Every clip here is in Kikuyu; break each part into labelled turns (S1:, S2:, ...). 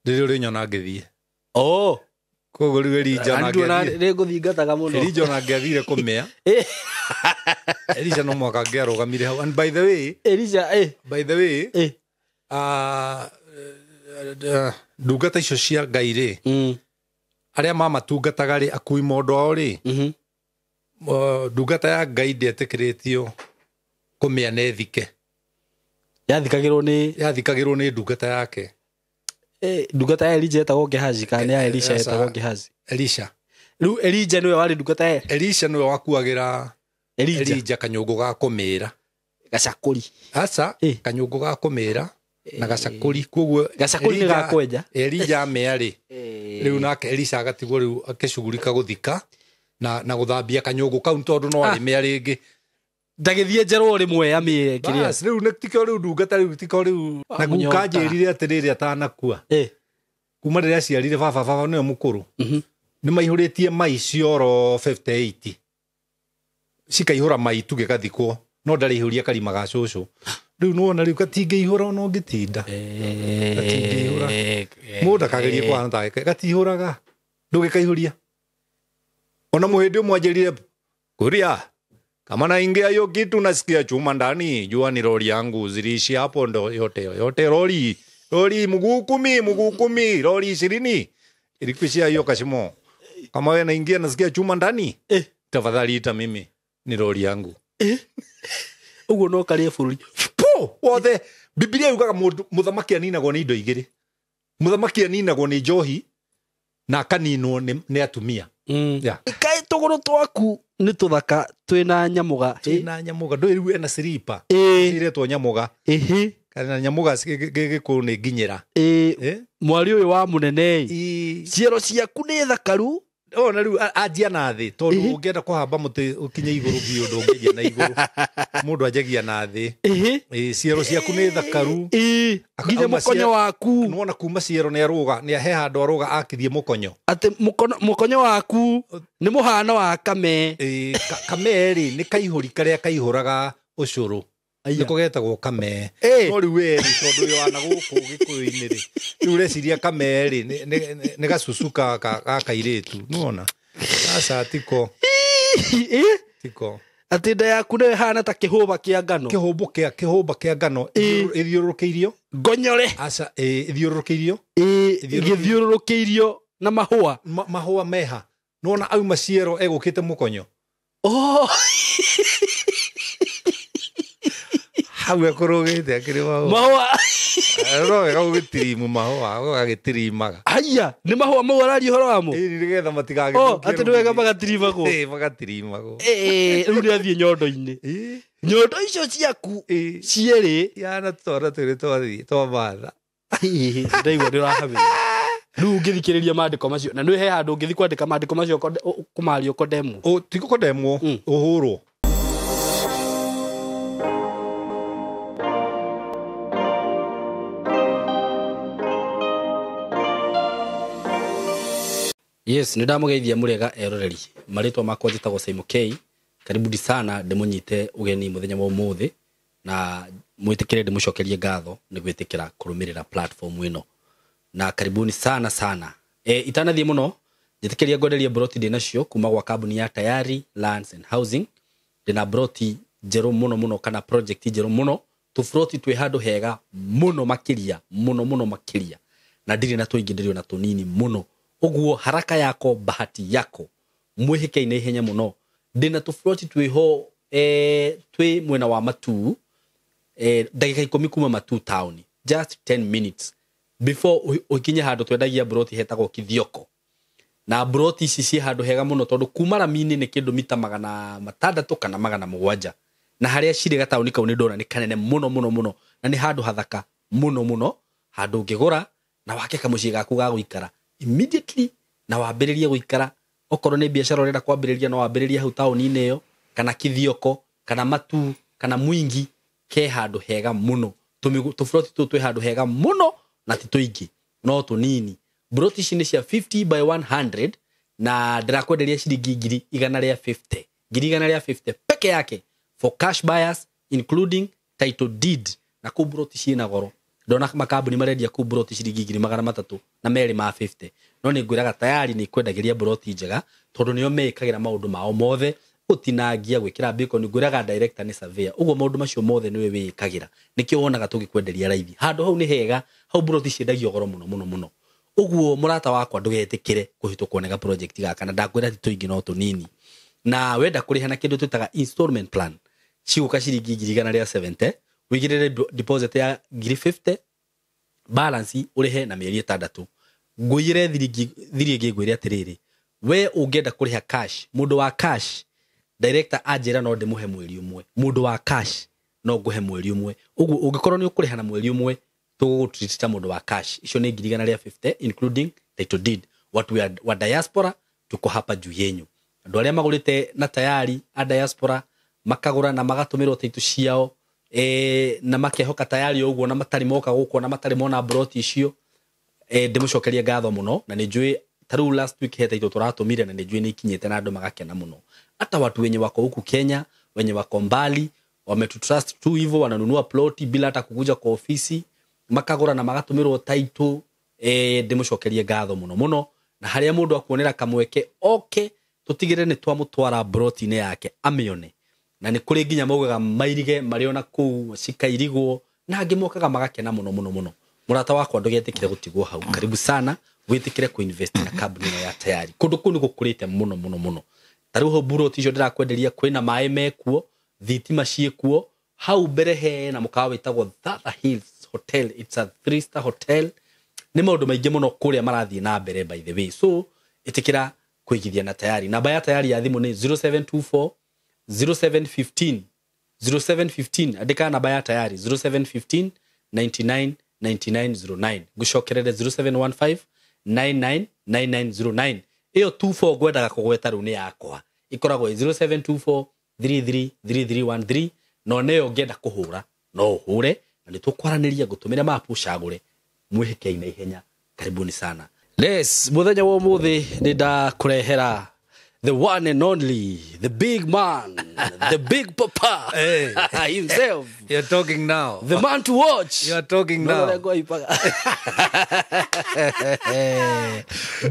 S1: Rĩrĩa ũrĩnyona ngĩthiĩ.
S2: Oh.
S1: Koguo rĩu Elija
S2: Na nduona
S1: ona
S2: nĩ ngũthingataga mũno.
S1: Elija ona angĩathire kũmĩa.
S2: Eh.
S1: Elisha no mwaka angĩarũgamire hau. And by the way,
S2: Elisha eh.
S1: by the way,
S2: Eh.
S1: ndungata icio cia Ngai rĩ,
S2: Mm.
S1: arĩa mamatungataga rĩ, akui mondo ao rĩ,
S2: Mhm.
S1: ndungata ya Ngai ndĩetĩkĩrĩtio kũmĩa na ĩthike.
S2: Yathikagĩrwo nĩ
S1: Yathikagĩrwo nĩ ndungata yake.
S2: Ndungata ya Elija etagwo Gehazi kana nĩ ya Elisha
S1: Aca.
S2: etagwo Gehazi.
S1: Elisha.
S2: Rĩu Elija nĩwe warĩ ndungata ya
S1: Elisha nĩwe wakuagĩra
S2: Elija.
S1: Elija kanyũngũ ga kũmĩra.
S2: Gacakũri.
S1: Aca,
S2: Eh.
S1: kanyũngũ ga kũmĩra na gacakũri. Koguo
S2: Gacakũri nĩ ga kwenja.
S1: Elija amĩa rĩ, rĩu nake Elisha agatigwo rĩu akĩcugurika gũthika na gũthambia kanyũngũ kau tondũ no arĩmĩa rĩngĩ.
S2: Ndagĩthiĩ njerwo rĩmwe amĩe kĩrĩa.
S1: Bas, rĩu nĩ tikio rĩu ndungata rĩu tikio rĩu na guka
S2: Mũnyota.
S1: anjĩrire atĩrĩrĩ atanakua.
S2: Eh.
S1: Kuma rĩrĩa aciarire baba, baba nĩwe mũkũrũ.
S2: Mhm.
S1: Nĩ maihũrĩtie mai cioro 58 cikaihũra mai tu gĩgathikwo no ndarĩ ihũria karima ga cũcũ. Rĩu nĩwona rĩu gatingĩihũra ona ũngĩtinda. Gatingĩihũra. Mũndũ ndakagerie kũhana take gatihũraga ndũgĩkaihũria. Ona mũhĩndĩ ũmwe anjĩrire kuria kama naingia hiyo kitu nasikia chuma ndani, jua ni lori yangu ziliishi hapo, ndo yote yote lori lori mguu 10 mguu 10 lori 20 ilikuishia hiyo kashimo. Kama wewe naingia nasikia chuma ndani,
S2: Eh.
S1: tafadhali ita mimi ni lori yangu.
S2: Ũguo no karĩe bũrũri.
S1: Po wothe Biblia yugaga mũndũ mũthamaki aninagwo nĩ indo igĩrĩ. Mũthamaki aninagwo nĩ njohi na akaninwo nĩ atumia. Yeah.
S2: Kaĩ tũgũrũ twaku nĩ tũthaka twĩna nyamũga.
S1: Twĩna nyamũga ndũĩ rĩu ena siripa.
S2: Ĩĩ.
S1: Ciretwo nyamũga.
S2: Ĩhĩ.
S1: Kana nyamũga gĩkũyũ nĩ nginyĩra.
S2: Ĩĩ.
S1: Eh?
S2: Mwari ũyũ wa mũnene ĩ.
S1: Ĩ.
S2: Ciero ciaku nĩ thakaru.
S1: Ona rĩu anjia na thĩ tondũ
S2: Ĩhĩ.
S1: ũngĩenda kũhamba mũtĩ ũkinye igũrũ biũ ndũngĩanjia na igũrũ. Mũndũ anjagia na thĩ.
S2: Ĩhĩ.
S1: Ĩ, ciero ciaku nĩ thakaru.
S2: Ĩĩ. Nginya
S1: Auma
S2: mũkonyo waku.
S1: Nĩwona kuma ciero nĩ arũga, nĩ he handũ arũga akithie mũkonyo.
S2: Atĩ mũkonyo waku nĩ mũhano wa kame.
S1: Ĩ, kame rĩ nĩ kaihũri karĩa kaihũraga ũcũrũ. Nĩko getagwo kame.
S2: Ĩ.
S1: No rĩu we rĩ tondũ ũyũ wana gũkũ gĩkũyũ-inĩ rĩ, rĩu ũreciria kame rĩ nĩ gacucu ga kairĩtu. Nĩwona? Aca tiko.
S2: Ĩ.
S1: Tiko.
S2: Atĩ nda yaku nĩyo ĩhana ta kĩhũba kĩa ngano.
S1: Kĩhũba kĩa ngano
S2: Ĩ.
S1: ĩthiũrũrũkĩirio.
S2: Ngonyore.
S1: Aca, ĩ, ĩthiũrũrũkĩirio.
S2: Ĩ,
S1: Ĩthiũrũrũkĩirio.
S2: gĩthiũrũrũkĩirio na mahũa.
S1: Mahũa meha. Nĩwona auma ciero egũkĩte mũkonyo.
S2: Oh.
S1: Hau ekũrũgĩte akĩrĩ mahũa.
S2: Mahũa.
S1: No wega gũgĩtirimu mahũa, ũgagĩtirimaga.
S2: Haiya, nĩ mahũa mau araria ũhoro wamo?
S1: Ĩ, nĩgetha matigagĩthũkie
S2: Oh, atĩ nĩ wega
S1: rũgiri.
S2: magatirimagwo.
S1: Ĩ, magatirimagwo.
S2: Ĩ, rĩu nĩ athiĩ nyondo-inĩ.
S1: Ĩ.
S2: Nyondo icio ciaku
S1: Ĩ.
S2: cierĩ.
S1: Ihana twana twĩrĩ twathiĩ twa matha.
S2: Ĩ, ndaigua nĩ ũrahamĩra. Rĩu ũngĩthikĩrĩria maandĩko macio, na nĩ he handũ ũngĩthiĩ kwandĩka maandĩko macio kũmaria ũkondemwo.
S1: Ti gũkondemwo, ũhũrwo.
S2: Yes, nĩ ndamũgeithia mũrĩega eroreri. Marĩtwa makwa njĩtagwo Simon K. Karibuni sana ndĩmũnyite ũgeni mũthenya wa ũmũthĩ na mwĩtĩkĩre ndĩmũcokerie ngatho nĩ gwĩtĩkĩra kũrũmĩrĩra platform ĩno. Na karibuni sana sana. Itanathiĩ mũno, njĩtĩkĩria ngwenderie broti ndĩ nacio kuma gwa kambuni ya Tayari Lands and Housing. Ndĩna broti njerũ mũno mũno kana project njerũ mũno. Tũbroti twĩ handũ hega mũno makĩria, mũno mũno makĩria. Na ndirĩ na tũingĩ, ndĩrĩ ona tũnini mũno. Ũguo haraka yako bahati yako. Mwĩhĩke-inĩ ihenya mũno. Ndĩna tũbroti twĩho, twĩ mwena wa Matuu, ndagĩka 10 kuma Matuu town. Just 10 minutes before ũkinye handũ twendagia broti hetagwo Kithioko. Na broti ici ciĩ handũ hega mũno tondũ kuma rami-inĩ nĩ kĩndũ mita magana matandatũ kana magana mũgwanja. Na harĩa cirĩ gataũni kau nĩ ndona nĩ kanene mũno mũno mũno na nĩ handũ hathaka mũno mũno, handũ ũngĩgũra na wake kamũciĩ gaku ga gũikara immediately na wambĩrĩrie gũikara. Okorwo nĩ biacara ũrenda kwambĩrĩria no wambĩrĩrie hau taũni-inĩ ĩyo, kana Kithioko, kana Matuu, kana Mwingi, ke handũ hega mũno. Tũburoti tũtũ twĩ handũ hega mũno na ti tũingĩ, no tũnini. Buroti ici nĩ cia 50 by 100 na ndĩrakwenderia ciringi ngiri igana rĩa 50. Ngiri igana rĩa 50 peke yake for cash buyers including title deed. Na kũu buroti ciĩna goro. Ndona makambuni marendia kuu broti ciringi 300 na merĩ ma 50. No nĩ ngwĩraga tayari nĩ kwendagĩria broti njega tondũ nĩo mekagĩra maũndũ mao mothe gũtinangia gwĩkĩra bacon. Ngwĩraga director nĩ surveyor, ũguo maũndũ macio mothe nĩwe wĩkagĩra, nĩkĩo wonaga tũgĩkwenderia raithi. Handũ hau nĩ hega, hau broti ciendagio goro mũno mũno mũno. Ũguo mũrata wakwa ndũgetĩkĩre kũhĩtũkwo nĩ ga project gaka, na ndakwĩra ti tũingĩ no tũnini. Na wenda kũrĩha na kĩndũ twĩtaga installment plan, cigũka ciringi 170, wĩigĩrĩre deposit ya 50, balance ũrĩhe na mĩeri 6. Ngũiyĩre thiri ĩngĩ ngwĩre atĩrĩrĩ, we ũngĩenda kũrĩha cash, mũndũ wa cash director anjĩra no ndĩmũhe mweri ũmwe, mũndũ wa cash no ngũhe mweri ũmwe. Ũguo ũngĩkorwo nĩ ũkũrĩha na mweri ũmwe, tũgũgũtreat ta mũndũ wa cash. Icio nĩ 150 including title deed. Watu wa diaspora tuko hapa juu yenyu. Andũ arĩa magũrĩte na tayari a diaspora makagũra na magatũmĩrwo title ciao, na makehoka tayari ũguo, na matarĩ moka gũkũ na matarĩ mona broti icio, ndĩmũcokerie ngatho mũno. Na nĩ njũĩ ta rĩu last week he title tũratũmire na nĩ njũĩ nĩ ikinyĩte na andũ magakena mũno. Hata watu wenye wako huku Kenya, wenye wako mbali, wametutrust tu hivyo, wananunua ploti bila hata kukuja kwa ofisi, makagũra na magatũmĩrwo title. Ndĩmũcokerie ngatho mũno mũno. Na harĩa mũndũ akuonera kamweke oke, tũtigĩrĩre nĩ twamũtwara broti-inĩ yake amĩone. Na nĩ kũrĩ nginya maugaga mairige marĩ ona kũu cikairigwo, na angĩ mokaga magakena mũno mũno mũno. Mũrata wakwa ndũgetĩkĩre gũtigwo hau, karibu sana wĩtĩkĩre kũinvest na kambuni ĩno ya tayari. Kũndũ kũu nĩ gũkũrĩte mũno mũno mũno. Ta rĩu hau buroti icio ndĩrakwenderia kwĩna maĩ mekuo, thitima ciĩkuo. Hau mbere hena mũkawa wĩtagwo Thatha Hills Hotel, it's a 3-star hotel. Nĩ maũndũ maingĩ mũno kũrĩa marathiĩ na mbere by the way. So ĩtĩkĩra kũigithia na tayari. Namba ya tayari ya thimũ nĩ 0724 0715 0715. Andĩka namba ya tayari 0715 99 9909. Ngũcokerere 0715 99 9909. Ĩyo 24 ngwendaga kũgweta rĩu nĩ yakwa, ĩkoragwo 0724 33 3313. No nĩyo ngĩenda kũhũra no ũhũre, na nĩ tũkwaranĩria, ngũtũmĩre mapu ũcagũre, mwĩhĩke na ihenya. Karibuni sana. Les mũthenya wa ũmũthĩ nĩ ndakũrehera the one and only, the big man, the big papa.
S1: Hey.
S2: Himself.
S1: You're talking now.
S2: The man to watch.
S1: You're talking now.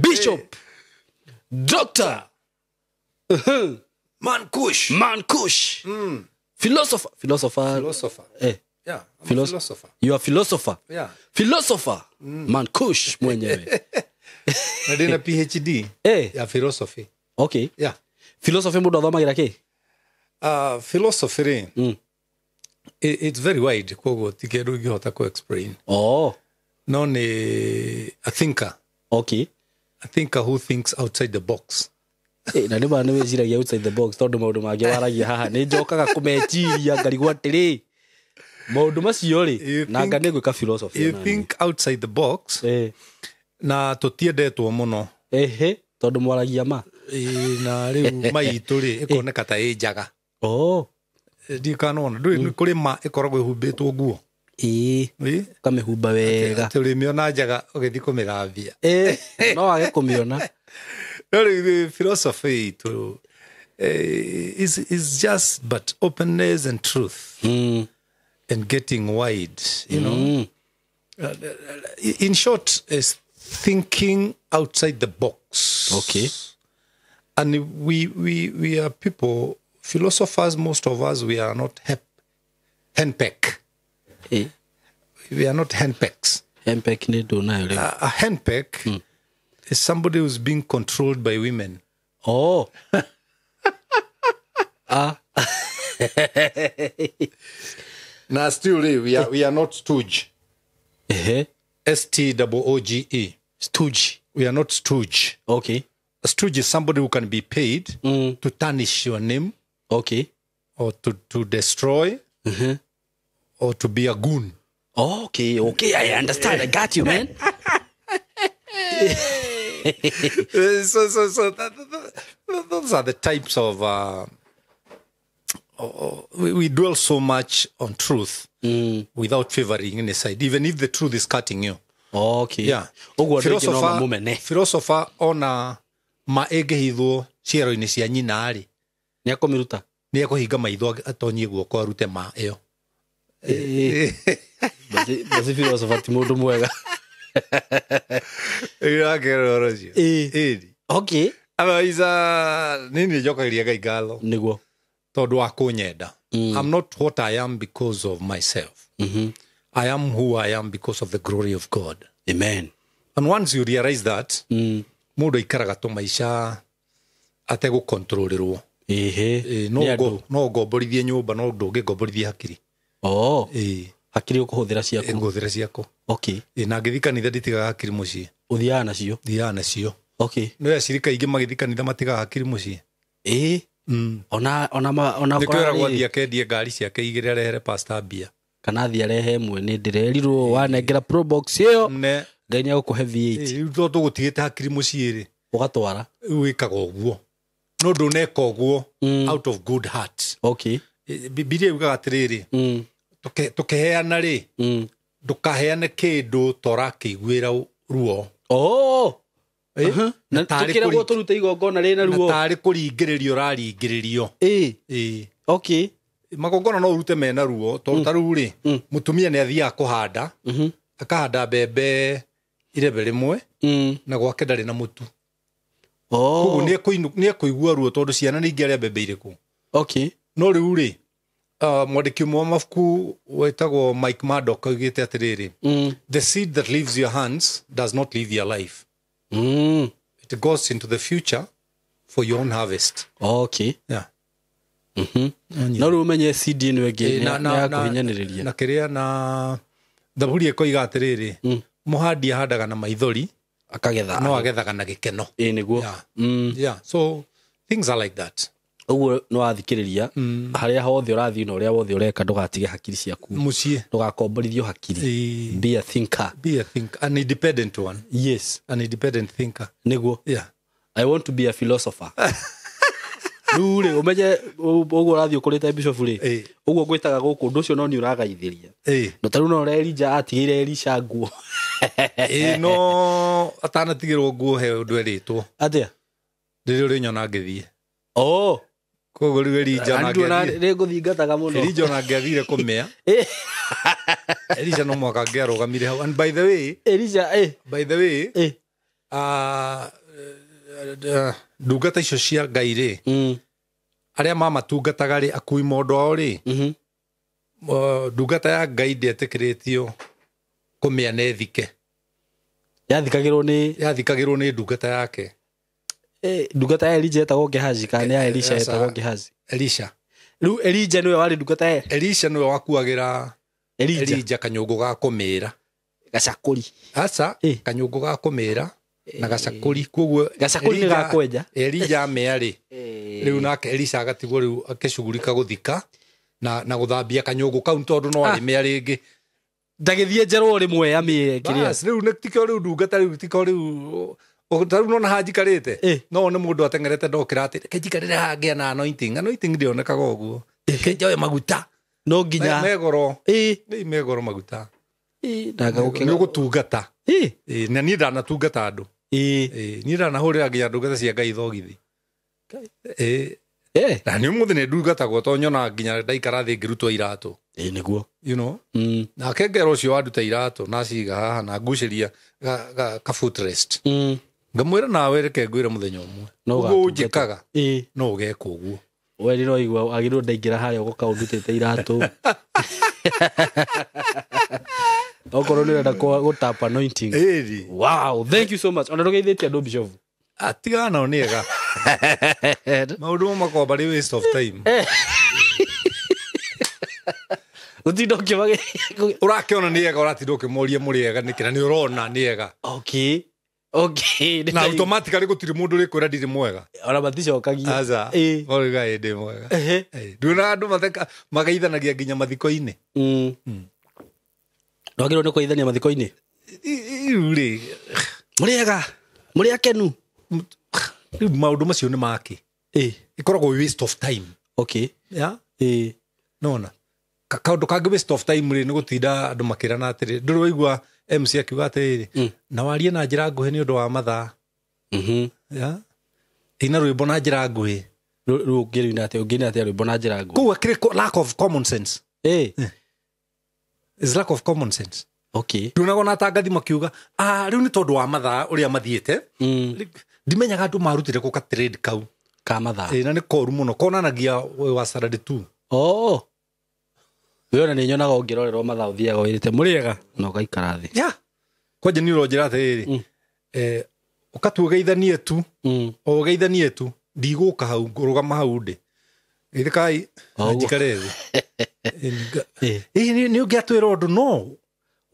S2: Bishop, Doctor,
S1: Man Kush.
S2: Man Kush. Philosopher. Philosopher.
S1: Philosopher.
S2: Eh.
S1: Yeah, I'm a philosopher.
S2: You are philosopher.
S1: Yeah.
S2: Philosopher. Man Kush mwenyewe.
S1: Na ndina PhD.
S2: Eh.
S1: Ya philosophy.
S2: Okay.
S1: Yeah.
S2: Philosophy mũndũ athomagira kĩ?
S1: Philosophy rĩ, it's very wide, koguo ti kĩndũ ingĩhota kũ explain.
S2: Oh.
S1: No nĩ a thinker.
S2: Okay.
S1: A thinker who thinks outside the box.
S2: Na nĩ ma nĩ wĩciragia outside the box, tondũ maũndũ mangĩ waragia haha nĩ njokaga kũmeciria ngarigwo atĩrĩ maũndũ macio rĩ, na anga nĩ gwĩka philosophy.
S1: You think outside the box. Na tũtiendetwo mũno.
S2: Ehe, tondũ mwaragia ma.
S1: Na rĩu maitũ rĩ ĩkoneka ta ĩ njaga.
S2: Oh.
S1: Ndikanona ndũĩ kũrĩ ma ĩkoragwo ĩhumbĩtwo nguo.
S2: Ĩĩ. Ũkamĩhumba wega.
S1: Atĩ ũrĩmĩona njaga ũgĩthiĩ kũmĩthambia.
S2: No wage kũmĩona.
S1: No rĩu philosophy itũ is just but openness and truth. And getting wide, you know. In short, is thinking outside the box.
S2: Okay.
S1: And we are people, philosophers, most of us, we are not henpeck.
S2: Eh?
S1: We are not henpecks.
S2: Henpeck ni do na yule.
S1: A henpeck is somebody who's being controlled by women.
S2: Oh. Ah.
S1: Now still we are not stooge.
S2: Eh.
S1: S-T-O-O-G-E.
S2: Stooge.
S1: We are not stooge.
S2: Okay.
S1: A stooge is somebody who can be paid to tarnish your name.
S2: Okay.
S1: Or to destroy. Or to be a goon.
S2: Okay, okay, I understand. I got you, man.
S1: So those are the types of we dwell so much on truth without favoring any side, even if the truth is cutting you.
S2: Okay.
S1: Yeah. Philosopher ona ma ĩngĩhithwo ciero-inĩ cia nyina rĩ,
S2: nĩekũmĩruta,
S1: nĩekũhinga maitho atonyie guoko arute ma ĩyo.
S2: Basi philosopher ti mũndũ mwega.
S1: Ĩrakera ũhoro ũcio.
S2: Ĩĩ.
S1: Ĩni.
S2: Okay.
S1: Otherwise, niĩ nĩ njokagĩria Ngai ngatho
S2: Nĩguo.
S1: tondũ wa kũnyenda. I'm not what I am because of myself. I am who I am because of the glory of God.
S2: Amen.
S1: And once you realize that, mũndũ aikaraga tũmaica ategũkontrolĩrwo.
S2: Ĩhĩ.
S1: Ĩ,
S2: Nĩ andũ.
S1: no ngomborithie nyũmba no ndũngĩngomborithia hakiri.
S2: Oh.
S1: Ĩ,
S2: Hakiri ũkũhũthĩra ciaku.
S1: ngũhũthĩra ciakwa.
S2: Okay.
S1: Ĩ, na ngĩthiĩ kanitha nditigaga hakiri mũciĩ.
S2: Ũthiaga nacio.
S1: Thiaga nacio.
S2: Okay.
S1: No acirika aingĩ magĩthiĩ kanitha matigaga hakiri mũciĩ.
S2: Ĩĩ. Ona ona ma ona
S1: Nĩkĩo eragwo
S2: rĩ,
S1: athiĩ akendie ngari ciake igĩrĩ arehere pastor mbia.
S2: kana athiĩ arehe ĩmwe nĩ ndĩrerirwo wanengera probox ĩyo
S1: Ne
S2: Ngai nĩ egũkũhe V8
S1: rĩu tondũ tũgũtigĩte hakiri mũciĩ rĩ,
S2: ũgatwara.
S1: rĩu wĩkaga ũguo. No ndũneka ũguo out of good heart.
S2: Okay.
S1: Bibilia yugaga atĩrĩrĩ, tũkĩheana rĩ, ndũkaheane kĩndũ ta ũrakĩiguĩra ruo.
S2: Oh.
S1: Ĩ?
S2: Na
S1: tarĩ
S2: tũkĩragwo
S1: kũri-
S2: tũrute igongona rĩna
S1: na
S2: ruo.
S1: tarĩ kũringĩrĩrio ũraringĩrĩrio.
S2: Ĩĩ.
S1: Ĩ.
S2: Okay.
S1: Magongona no ũrute mena ruo tondũ ta rĩu rĩ, mũtumia nĩ athiaga kũhanda, akahanda mbembe irebe rĩmwe na gwake ndarĩ na mũtu.
S2: Oh.
S1: Koguo nĩ ekũigua ruo tondũ ciana nĩ ingĩarĩa mbembe irĩkũ.
S2: Okay.
S1: No rĩu rĩ, mwandĩki ũmwe wa mabuku wĩtagwo Mike Murdock augĩte atĩrĩrĩ, the seed that leaves your hands does not leave your life. It goes into the future for your own harvest.
S2: Okay.
S1: Yeah.
S2: No rĩu ũmenye CD ĩno ĩngĩ
S1: Ĩ,
S2: nĩ ya kũhinyanĩrĩria.
S1: na kĩrĩa na thaburi ĩkoiga atĩrĩrĩ, mũhandi ahandaga na maithori
S2: Akagetha.
S1: no agethaga na gĩkeno.
S2: Ĩĩ nĩguo.
S1: Yeah. Yeah. So things are like that.
S2: Ũguo nĩ wathikĩrĩria harĩa hothe ũrathiĩ na ũrĩa wothe ũreka ndũgatige hakiri ciaku.
S1: Mũciĩ.
S2: Ndũgakomborithio hakiri.
S1: Ĩ,
S2: Be a thinker.
S1: be a think, an independent one.
S2: Yes.
S1: An independent thinker.
S2: Nĩguo.
S1: Yeah.
S2: I want to be a philosopher. Rĩu rĩ ũmenye ũguo ũrathiĩ ũkũrĩte bishop rĩ
S1: Ĩ.
S2: ũguo ngwĩtaga gũkũ ũndũ ũcio no nĩ ũragaithĩria.
S1: Ĩ.
S2: No ta rĩu no ũrĩa Elija atigĩire Elisha nguo.
S1: Ĩ, no atanatigĩrwo nguo he ũndũ erĩtwo
S2: Atĩa?
S1: rĩrĩa ũrĩnyona ngĩthiĩ.
S2: Oh.
S1: Koguo rĩu Elija ona
S2: Nduona
S1: angĩathire
S2: nĩ ngũthingataga mũno.
S1: Elija ona angĩathire kũmĩa
S2: Ĩ,
S1: Elisha no mwaka angĩarũgamire hau. And by the way,
S2: Elisha ĩ
S1: by the way,
S2: ĩ
S1: ndungata icio cia Ngai rĩ, arĩa mamatungataga rĩ, akui mondo ao rĩ, ndungata ya Ngai ndĩetĩkĩrĩtio kũmĩa na ĩthike.
S2: Yathikagĩrwo nĩ
S1: Yathikagĩrwo nĩ ndungata yake.
S2: Ndungata ya Elija etagwo Gehazi kana nĩ ya Elisha
S1: Aca.
S2: etagwo Gehazi.
S1: Elisha.
S2: Rĩu Elija nĩwe warĩ ndungata ya
S1: Elisha nĩwe wakuagĩra
S2: Elija.
S1: Elija kanyũngũ ga kũmĩra.
S2: Gacakũri.
S1: Aca,
S2: Ĩ.
S1: kanyũngũ ga kũmĩra na gacakũri. Koguo
S2: Gacakũri nĩ ga kwenja.
S1: Elija amĩa rĩ, rĩu nake Elisha agatigwo rĩu akĩcugurika gũthika na gũthambia kanyũngũ kau tondũ no arĩmĩa rĩngĩ.
S2: Ndagĩthiĩ njerwo rĩmwe amĩe kĩrĩa.
S1: Bas, rĩu nĩ tikio rĩu ndungata rĩu tikio rĩu ta rĩu nona haha njikarĩte
S2: Ĩ.
S1: no nĩ mũndũ ateng'erete ndokĩra atĩ reke njikarĩre haha ngĩe na anointing. Anointing ndĩonekaga ũguo. Reke njoe maguta.
S2: No nginya.
S1: Megoro.
S2: Ĩ.
S1: Nĩ megoro maguta.
S2: Ĩ, na
S1: Nĩ
S2: ngagũkĩra.
S1: ũgũtungata.
S2: Ĩ.
S1: Ĩ, na niĩ ndanatungata andũ.
S2: Ĩ.
S1: Ĩ, niĩ ndanahũrĩra nginya ndungata cia Ngai thogithi. Ĩ,
S2: Eh.
S1: na nĩ ũmũthĩ nĩ ndungatagwo tondũ nyonaga nginya ndaikara thĩ ngĩrutwo iratũ.
S2: Ĩ nĩguo.
S1: You know? Nake ngera ũcio wanduta iratũ na aciga haha na ngucĩria ka footrest. Ngamwĩra nawe reke ngwĩre mũthenya ũmwe.
S2: No
S1: Ũguo
S2: ũgatungata.
S1: ũnjĩkaga
S2: Ĩ.
S1: no ũgeka ũguo.
S2: We nĩ ũraigua agĩrĩirwo ndaingĩra harĩa ũgoka ũndutĩte iratũ. Okorwo nĩ ũrenda gũtap anointing.
S1: Ĩri.
S2: Wow, thank you so much. Ona ndũgeithĩtie andũ bishop.
S1: Tigana nao nĩ ega. Maũndũ mo makoragwo marĩ waste of time.
S2: Gũtinda ũkĩmage.
S1: Ũrakĩona nĩ ega ũratinda ũkĩmoria mũrĩ ega nĩkĩ na nĩ ũrona nĩ ega.
S2: Okay. Okay.
S1: Na automatically gũtirĩ mũndũ ũrĩkwĩra ndirĩ mwega.
S2: Ona maticokagia.
S1: Aca.
S2: Ĩ.
S1: Ũrauga ĩ ndĩ mwega.
S2: Ehe.
S1: Ĩ, Nduonaga andũ matheka mageithanagia nginya mathiko-inĩ.
S2: Ndwagĩrĩirwo nĩ kũgeithania mathiko-inĩ.
S1: Rĩu rĩ,
S2: Mũrĩ ega. Mũrĩ akenu.
S1: rĩu maũndũ macio nĩ makĩ.
S2: Ĩ.
S1: Ĩkoragwo waste of time.
S2: Okay.
S1: Yeah?
S2: Ĩ.
S1: Nona. Kaũndũ kangĩ waste of time rĩ nĩ gũtinda andũ makĩrana atĩrĩ ndũrĩ waigua MC akiuga atĩrĩrĩ na warie na njĩra nguhĩ nĩ ũndũ wa mathaa. Yeah? Ina rwĩmbo na njĩra nguhĩ.
S2: Rĩu ũngĩrũina atĩa ũngĩina atĩa rwĩmbo na njĩra nguhĩ?
S1: Kũu akĩrĩ lack of common sense.
S2: Ĩ.
S1: Is lack of common sense.
S2: Okay.
S1: Nduonaga ona atangathi makiuga rĩu nĩ tondũ wa mathaa ũrĩa mathiĩte. Ndimenyaga andũ marutire kũ ka trade kau
S2: Ka mathaa.
S1: Na nĩ koru mũno, konanagia wa Saturday tu.
S2: Oh. We ona nĩ nyonaga ũngĩrorerwo mathaa ũthiaga wĩrĩte mũrĩega na ũgaikara thĩ.
S1: Yeah. Kwanja nĩ ũronjĩra atĩrĩrĩ, ũkatugeithanie tu, o ũgeithanie tu, ndigũka hau ngũrũgama hau ndĩ. Githĩkai njikare thĩ. Nĩ ũngĩatwĩra ũndũ no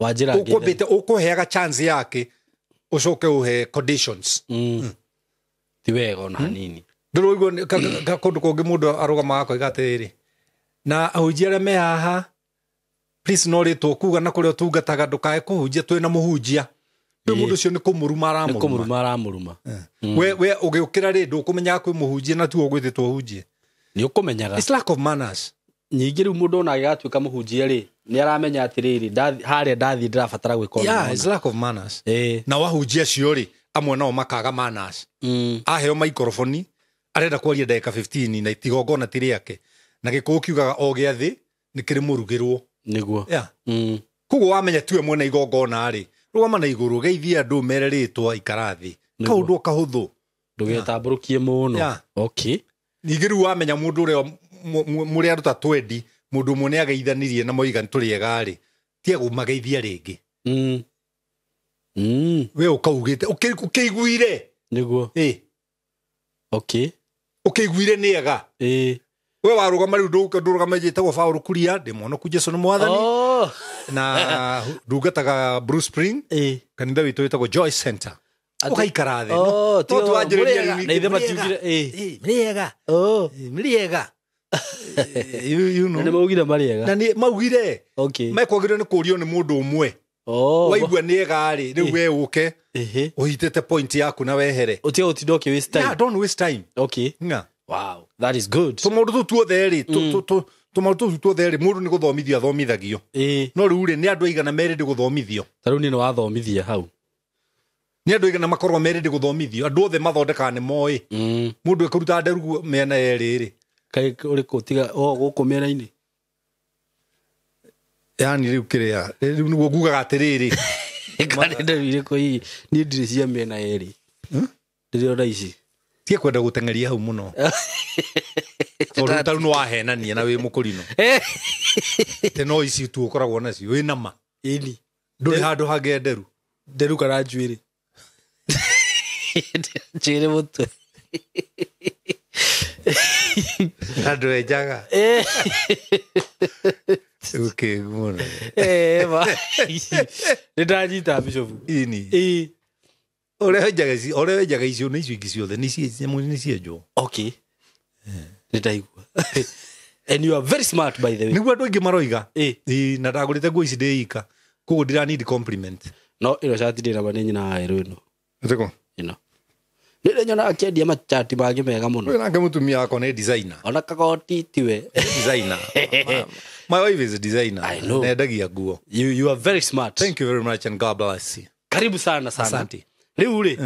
S2: wanjĩra
S1: ũkwambĩte ũkũheaga chance yake ũcoke ũhe conditions.
S2: Ti wega ona hanini.
S1: Ndũraigua kũndũ kũngĩ mũndũ arũgamaga akoiga atĩrĩrĩ, na ahunjia arĩa me haha please no rĩtwo kuga na kũrĩa ũtungataga ndũkae kũhunjia twĩna mũhunjia. Rĩu mũndũ ũcio nĩ kũmũruma aramũruma.
S2: Nĩ kũmũruma aramũruma.
S1: We ũgĩũkĩra rĩ ndũkũmenyaga kwĩ mũhunjia na tuo ũgwĩtĩtwo ũhunjie.
S2: Nĩ ũkũmenyaga.
S1: It's lack of manners.
S2: Ningĩ rĩu mũndũ ona agĩgatuĩka mũhunjia rĩ nĩ aramenya atĩrĩrĩ harĩa ndathiĩ ndĩrabatara gwĩka ũna.
S1: Yeah, it's lack of manners. Na wahunjia acio rĩ amwe nao makaga manners. Aheo maikoroboni arenda kwaria ndagĩka 15 na itigongona ti rĩake na gĩkũyũ kiugaga o gĩathĩ nĩ kĩrĩ mũrugĩrwo.
S2: Nĩguo.
S1: Yeah. Koguo wamenya tiwe mwene igongona rĩ rũgama na igũrũ geithia andũ mere rĩtwa ikara thĩ kaũndũ kahũthũ
S2: ndũgetambũrũkie mũno. Okay.
S1: Ningĩ rĩu wamenya mũndũ ũrĩa mũrĩ andũ ta 20 mũndũ ũmwe nĩ ageithanirie na moiga nĩ tũrĩega rĩ tiga kũmageithia rĩngĩ. We ũkaugĩte ũkĩiguire.
S2: Nĩguo. Okay.
S1: Ũkĩiguire nĩ ega. We warũgama rĩu ndũrũgama njĩtagwo Paul Kuria ndĩ mwonoku Jesu nĩ mwathani. Na ndungataga Blue Spring. Kanitha witũ wĩtagwo Joy Center. Ũgaikara thĩ. No twanjĩrĩria
S2: na ithe matiugire
S1: mĩrĩega. Mĩrĩega. You know.
S2: Na nĩ maugire marĩega.
S1: Na nĩ maugire.
S2: Okay.
S1: Mekwagĩrĩirwo nĩ kũũrio nĩ mũndũ ũmwe. Waigua nĩ ega rĩ rĩu we ũke ũhitĩte point yaku na wehere.
S2: Ũtige gũtinda ũkĩ waste time.
S1: Yeah, don't waste time.
S2: Okay.
S1: Yeah.
S2: Wow, that is good.
S1: Tũmaũndũ tũu tuothe rĩ tũmaũndũ tũu tuothe rĩ mũndũ nĩ gũthomithio athomithagio. No rĩu rĩ nĩ andũ aigana merĩ gũthomithio.
S2: Ta rĩu niĩ nĩ wathomithia hau.
S1: Nĩ andũ aigana makorwo merĩ gũthomithio. Andũ othe mathondekaga nĩ moĩ. Mũndũ ekũruta nderu mĩena yerĩ rĩ.
S2: Kaĩ ũrĩkũ tiga gũkũ mĩena-inĩ?
S1: Yani rĩu kĩrĩa rĩu nĩguo ngugaga atĩrĩrĩ.
S2: Kana nderu irĩkũ hihi niĩ ndirĩ cia mĩena yerĩ. Ndĩrĩ ona ici.
S1: Tiga kwenda gũteng'eria hau mũno. Tondũ ta rĩu nĩ wahenania na wĩ mũkũrinũ. Te no ici tu ũkoragwo nacio wĩ nama.
S2: Ĩni.
S1: Ndũrĩ handũ hangĩ nderu.
S2: Nderu kana njuĩrĩ. Njuĩrĩ mũtwe.
S1: Andũ enjaga. Okay, mũno.
S2: Nĩ ndanyita Bishop.
S1: Ĩni. Ũrĩa wenjaga icio nĩ icio ingĩ ciothe nĩ cienjwo.
S2: Okay. Nĩ ndaigua. And you are very smart by the way.
S1: Nĩguo andũ aingĩ maroiga. Na ndagũrĩte nguo ici ndĩ ika. Koguo ndĩra need compliment.
S2: No ĩno cati ndĩna ma nĩ nyina wa erũ ĩno.
S1: Ĩrĩkũ?
S2: Ĩno. Nĩ nyonaga akĩendia machati mangĩ mega mũno.
S1: Ũyũ nake mũtumia wakwa nĩ designer.
S2: Ona kagoti tiwe.
S1: Designer. My wife is a designer.
S2: I know.
S1: Nendagia nguo.
S2: You are very smart.
S1: Thank you very much and God bless you.
S2: Karibu sana sana.
S1: Asante.
S2: Rĩu rĩ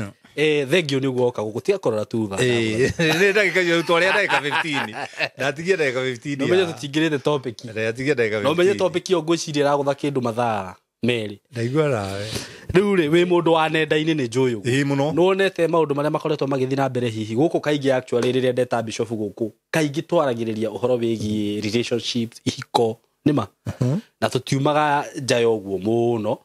S2: thank you nĩ guoka gũkũ tiga kũrora tu thaa.
S1: Nĩ ndagĩka cio twarĩa ndagĩka 15. Ndatigia ndagĩka 15.
S2: No menye tũtingĩrĩte topic.
S1: Ndatigia ndagĩka 15.
S2: No menye topic ĩyo ngwĩciria ĩragũtha kĩndũ mathaa merĩ.
S1: Ndaigua nawe.
S2: Rĩu rĩ wĩ mũndũ wa nenda-inĩ nĩ njũĩ ũguo.
S1: Ĩĩ mũno.
S2: Nĩ wonete maũndũ marĩa makoretwo magĩthiĩ na mbere hihi gũkũ kaingĩ actually rĩrĩa ndeta Bishop gũkũ kaingĩ twaragĩrĩria ũhoro wĩgiĩ relationships ihiko nĩma. Na tũtiumaga nja ya ũguo mũno.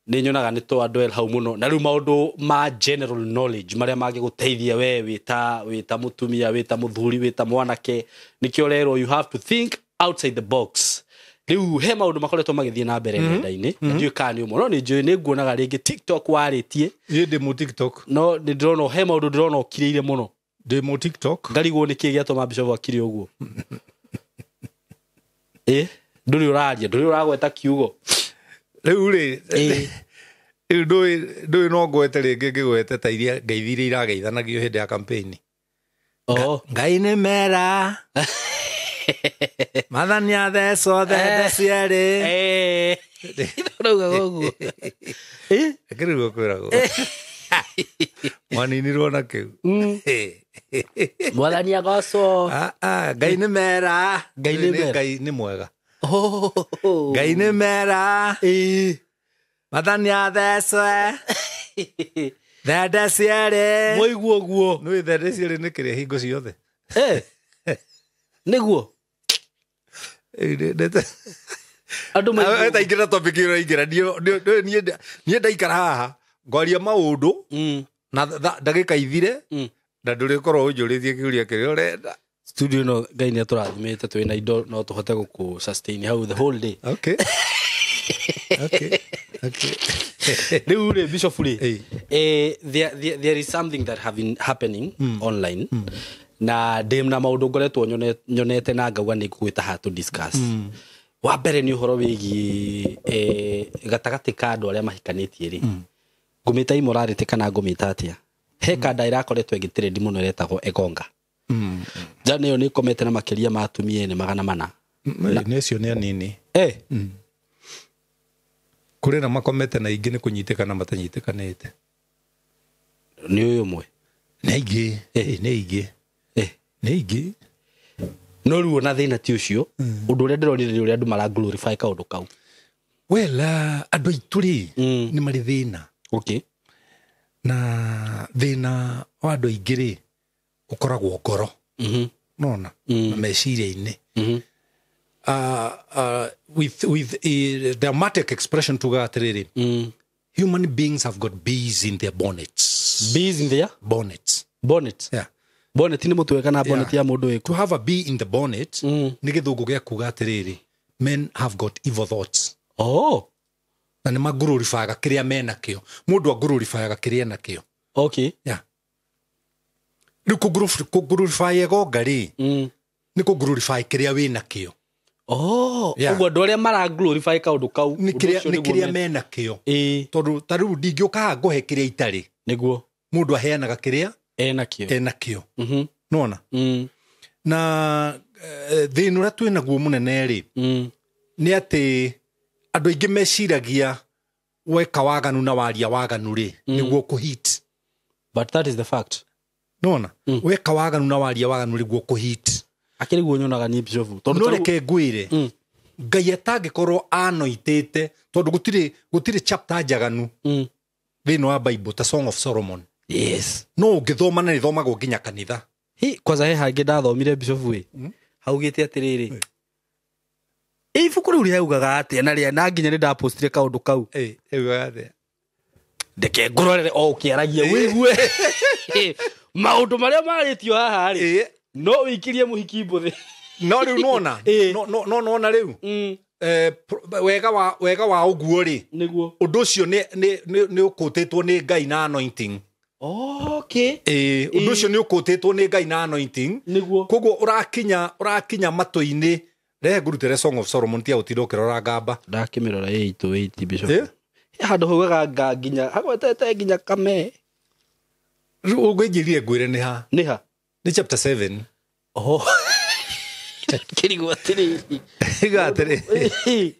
S2: Nĩ nyonaga nĩ twa hau mũno na rĩu maũndũ ma general knowledge marĩa mangĩgũteithia we wĩta mũtumia wĩta mũthuri wĩta mwanake nĩkĩo rerwo you have to think outside the box. Rĩu he maũndũ makoretwo magĩthiĩ na mbere nenda-inĩ na ndiũĩ kana nĩ ũmwe no nĩ njũĩ nĩ nguonaga rĩngĩ TikTok warĩtie.
S1: Niĩ ndĩ mũ TikTok.
S2: No nĩ ndĩrona he maũndũ ndĩrona ũkirĩire mũno.
S1: Ndĩ mũ TikTok.
S2: Ngarigwo nĩ kĩĩ gĩatũma Bishop akire ũguo. Ndũrĩ ũraria ndũrĩ ũragweta kiugo.
S1: Rĩu rĩ rĩu ndũĩ no ngwete rĩngĩ ngĩgwete ta iria ngeithi iria irageithanagio hĩndĩ ya campaign. Ngai nĩ mera. Mathani athecwo thende cierĩ.
S2: Ũraugaga ũguo.
S1: Reke rĩu kwĩragwo. Mwaninirwo na kĩu.
S2: Mwathani agocwo.
S1: Ngai nĩ mera.
S2: Ngai nĩ mera.
S1: Ngai nĩ mwega. Ngai nĩ mera. Mathani athecwe. Thende cierĩ.
S2: Mwaigua ũguo.
S1: Nĩ thende cierĩ nĩ kĩrĩa hingo ciothe.
S2: Nĩguo. Andũ maigua.
S1: Taingĩra topic ĩyo ĩraingĩra niĩ ndaikara haha ngwaria maũndũ na ndagĩka ithire na ndũrĩkorwo ũnjũrĩtie kĩũria kĩrĩa ũrenda.
S2: Studio no Ngai nĩ atũrathimĩte twĩna indo no tũhote gũkũ sustain hau the whole day.
S1: Okay. Okay. Okay.
S2: Rĩu rĩ Bishop rĩ, there is something that have been happening online na ndĩ na maũndũ ngoretwo nyonete na ngauga nĩ ngũgwĩta haha to discuss. Wa mbere nĩ ũhoro wĩgiĩ gatagatĩ ka andũ arĩa mahikanĩtie rĩ, ngũmĩta immorality kana ngũmĩta atĩa? He kanda ĩrakoretwo ĩgĩtrend mũno ĩretagwo Egonga. Njana ĩyo nĩ ĩkomete na makĩria ma atumia ene 400.
S1: Nĩ ũcio nĩ anini. Kũrĩ na makomete na ingĩ nĩ kũnyitĩkana matanyitĩkanĩte.
S2: Nĩ ũyũ ũmwe.
S1: Nĩ aingĩ. Nĩ aingĩ. Nĩ aingĩ.
S2: No rĩu ona thĩna ti ũcio, ũndũ ũrĩa ndĩronire nĩ ũrĩa andũ mara glorify kaũndũ kau.
S1: Well, andũ aitũ rĩ, nĩ marĩ thĩna.
S2: Okay.
S1: Na thĩna wa andũ aingĩ rĩ, ũkoragwo ngoro. Nona, na meciria-inĩ. With a dramatic expression tuga atĩrĩrĩ, human beings have got bees in their bonnets.
S2: Bees in their
S1: bonnets.
S2: Bonnet.
S1: Yeah.
S2: Bonnet nĩ mũtwe kana bonnet ya mũndũ ĩkũ?
S1: To have a bee in the bonnet nĩ gĩthũngũ gĩa kuga atĩrĩrĩ, men have got evil thoughts.
S2: Oh.
S1: Na nĩ magururifaga kĩrĩa menakĩo. Mũndũ agururifaga kĩrĩa enakĩo.
S2: Okay.
S1: Yeah. Rĩu kũgururify Egonga rĩ, nĩ kũgururify kĩrĩa wĩnakĩo.
S2: Oh, ũguo andũ arĩa mara glorify kaũndũ kau
S1: nĩ kĩrĩa menakĩo. Tondũ ta rĩu ndingĩũka haha ngũhe kĩrĩa itarĩ.
S2: Nĩguo.
S1: Mũndũ aheanaga kĩrĩa enakĩo. Nona? Na thĩna ũrĩa twĩnaguo mũnene rĩ, nĩ atĩ andũ aingĩ meciragia weka waganu na waria waganu rĩ, nĩguo kũhit.
S2: But that is the fact.
S1: Nona? Weka waganu na waria waganu nĩguo kũhit.
S2: Akĩrĩ guo nyonaga niĩ Bishop.
S1: Tondũ reke ngwĩre, Ngai atangĩkorwo anointĩte, tondũ gũtirĩ chapter njaganu thĩinĩ wa Bible ta Song of Solomon.
S2: Yes.
S1: No ũngĩthoma na ĩthomagwo nginya kanitha.
S2: Hi, kwanza he hangĩ ndathomire Bishop ĩ. Haugĩte atĩrĩrĩ. Ibuku rĩu rĩaugaga atĩa na rĩa na nginya nĩ ndapostire kaũndũ kau.
S1: Rĩugaga atĩa?
S2: Ndeke ngũrorere o ũkĩaragia wĩigue. Maũndũ marĩa marĩtio haha rĩ, no ũikirie mũhiki mbũthĩ.
S1: No rĩu nona. No nona rĩu. Wega wa ũguo rĩ.
S2: Nĩguo.
S1: Ũndũ ũcio nĩ ũkũtĩtwo nĩ Ngai na anointing.
S2: Okay.
S1: Ũndũ ũcio nĩ ũkũtĩtwo nĩ Ngai na anointing.
S2: Nĩguo.
S1: Koguo ũrakinya matũ-inĩ. Rehe ngũrutĩre Song of Solomon tia gũtinda ũkĩrora ngamba.
S2: Ndakĩmĩrora 8 Bishop. Handũ haugaga nga nginya hagwetete nginya kame.
S1: Rĩu ũngĩnjĩrire ngwĩre nĩ ha?
S2: Nĩ ha?
S1: Nĩ chapter 7.
S2: Oh. Kĩrigwo atĩrĩrĩ.
S1: Iga atĩrĩ.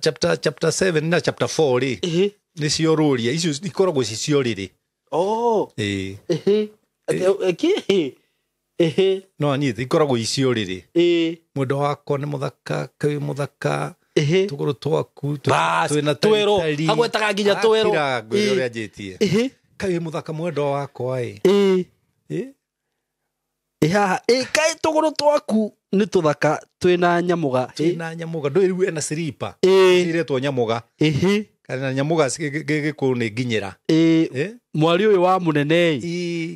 S1: Chapter 7 na chapter 4 rĩ. Nĩ cio rũria icio ikoragwo ci cio rĩrĩ.
S2: Oh.
S1: No anyite ikoragwo icio rĩrĩ. Mwendo wakwa nĩ mũthaka, kaĩ mũthaka. Tũgũrũ twaku twĩna
S2: twero. Hagwetaga nginya twero.
S1: Akira ngwĩre ũrĩa anjĩtie. Kaĩ mũthaka mwendo wakwa ĩ.
S2: Haha kaĩ tũgũrũ twaku nĩ tũthaka twĩna nyamũga.
S1: Twĩna nyamũga ndũĩ rĩu ena siripa. Ciretwo nyamũga. Kana nyamũga gĩkũyũ nĩ nginyĩra.
S2: Mwari ũyũ wa mũnene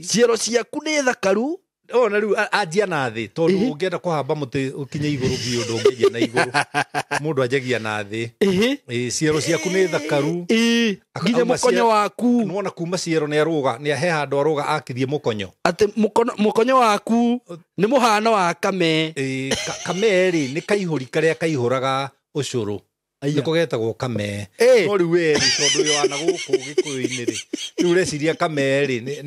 S2: ciero ciaku nĩ thakaru.
S1: Ona rĩu anjia na thĩ tondũ ũngĩenda kũhamba mũtĩ ũkinye igũrũ biũ ndũngĩanjia na igũrũ. Mũndũ anjagia na thĩ. Ciero ciaku nĩ thakaru.
S2: Nginya mũkonyo waku.
S1: Nĩwona kuma ciero nĩ arũga, nĩ he handũ arũga akithie mũkonyo.
S2: Atĩ mũkonyo waku nĩ mũhano wa kame.
S1: Kame rĩ nĩ kaihũri karĩa kaihũraga ũcũrũ. Nĩko getagwo kame. No rĩu we rĩ tondũ ũyũ wana gũkũ gĩkũyũ-inĩ rĩ, rĩu ũreciria kame rĩ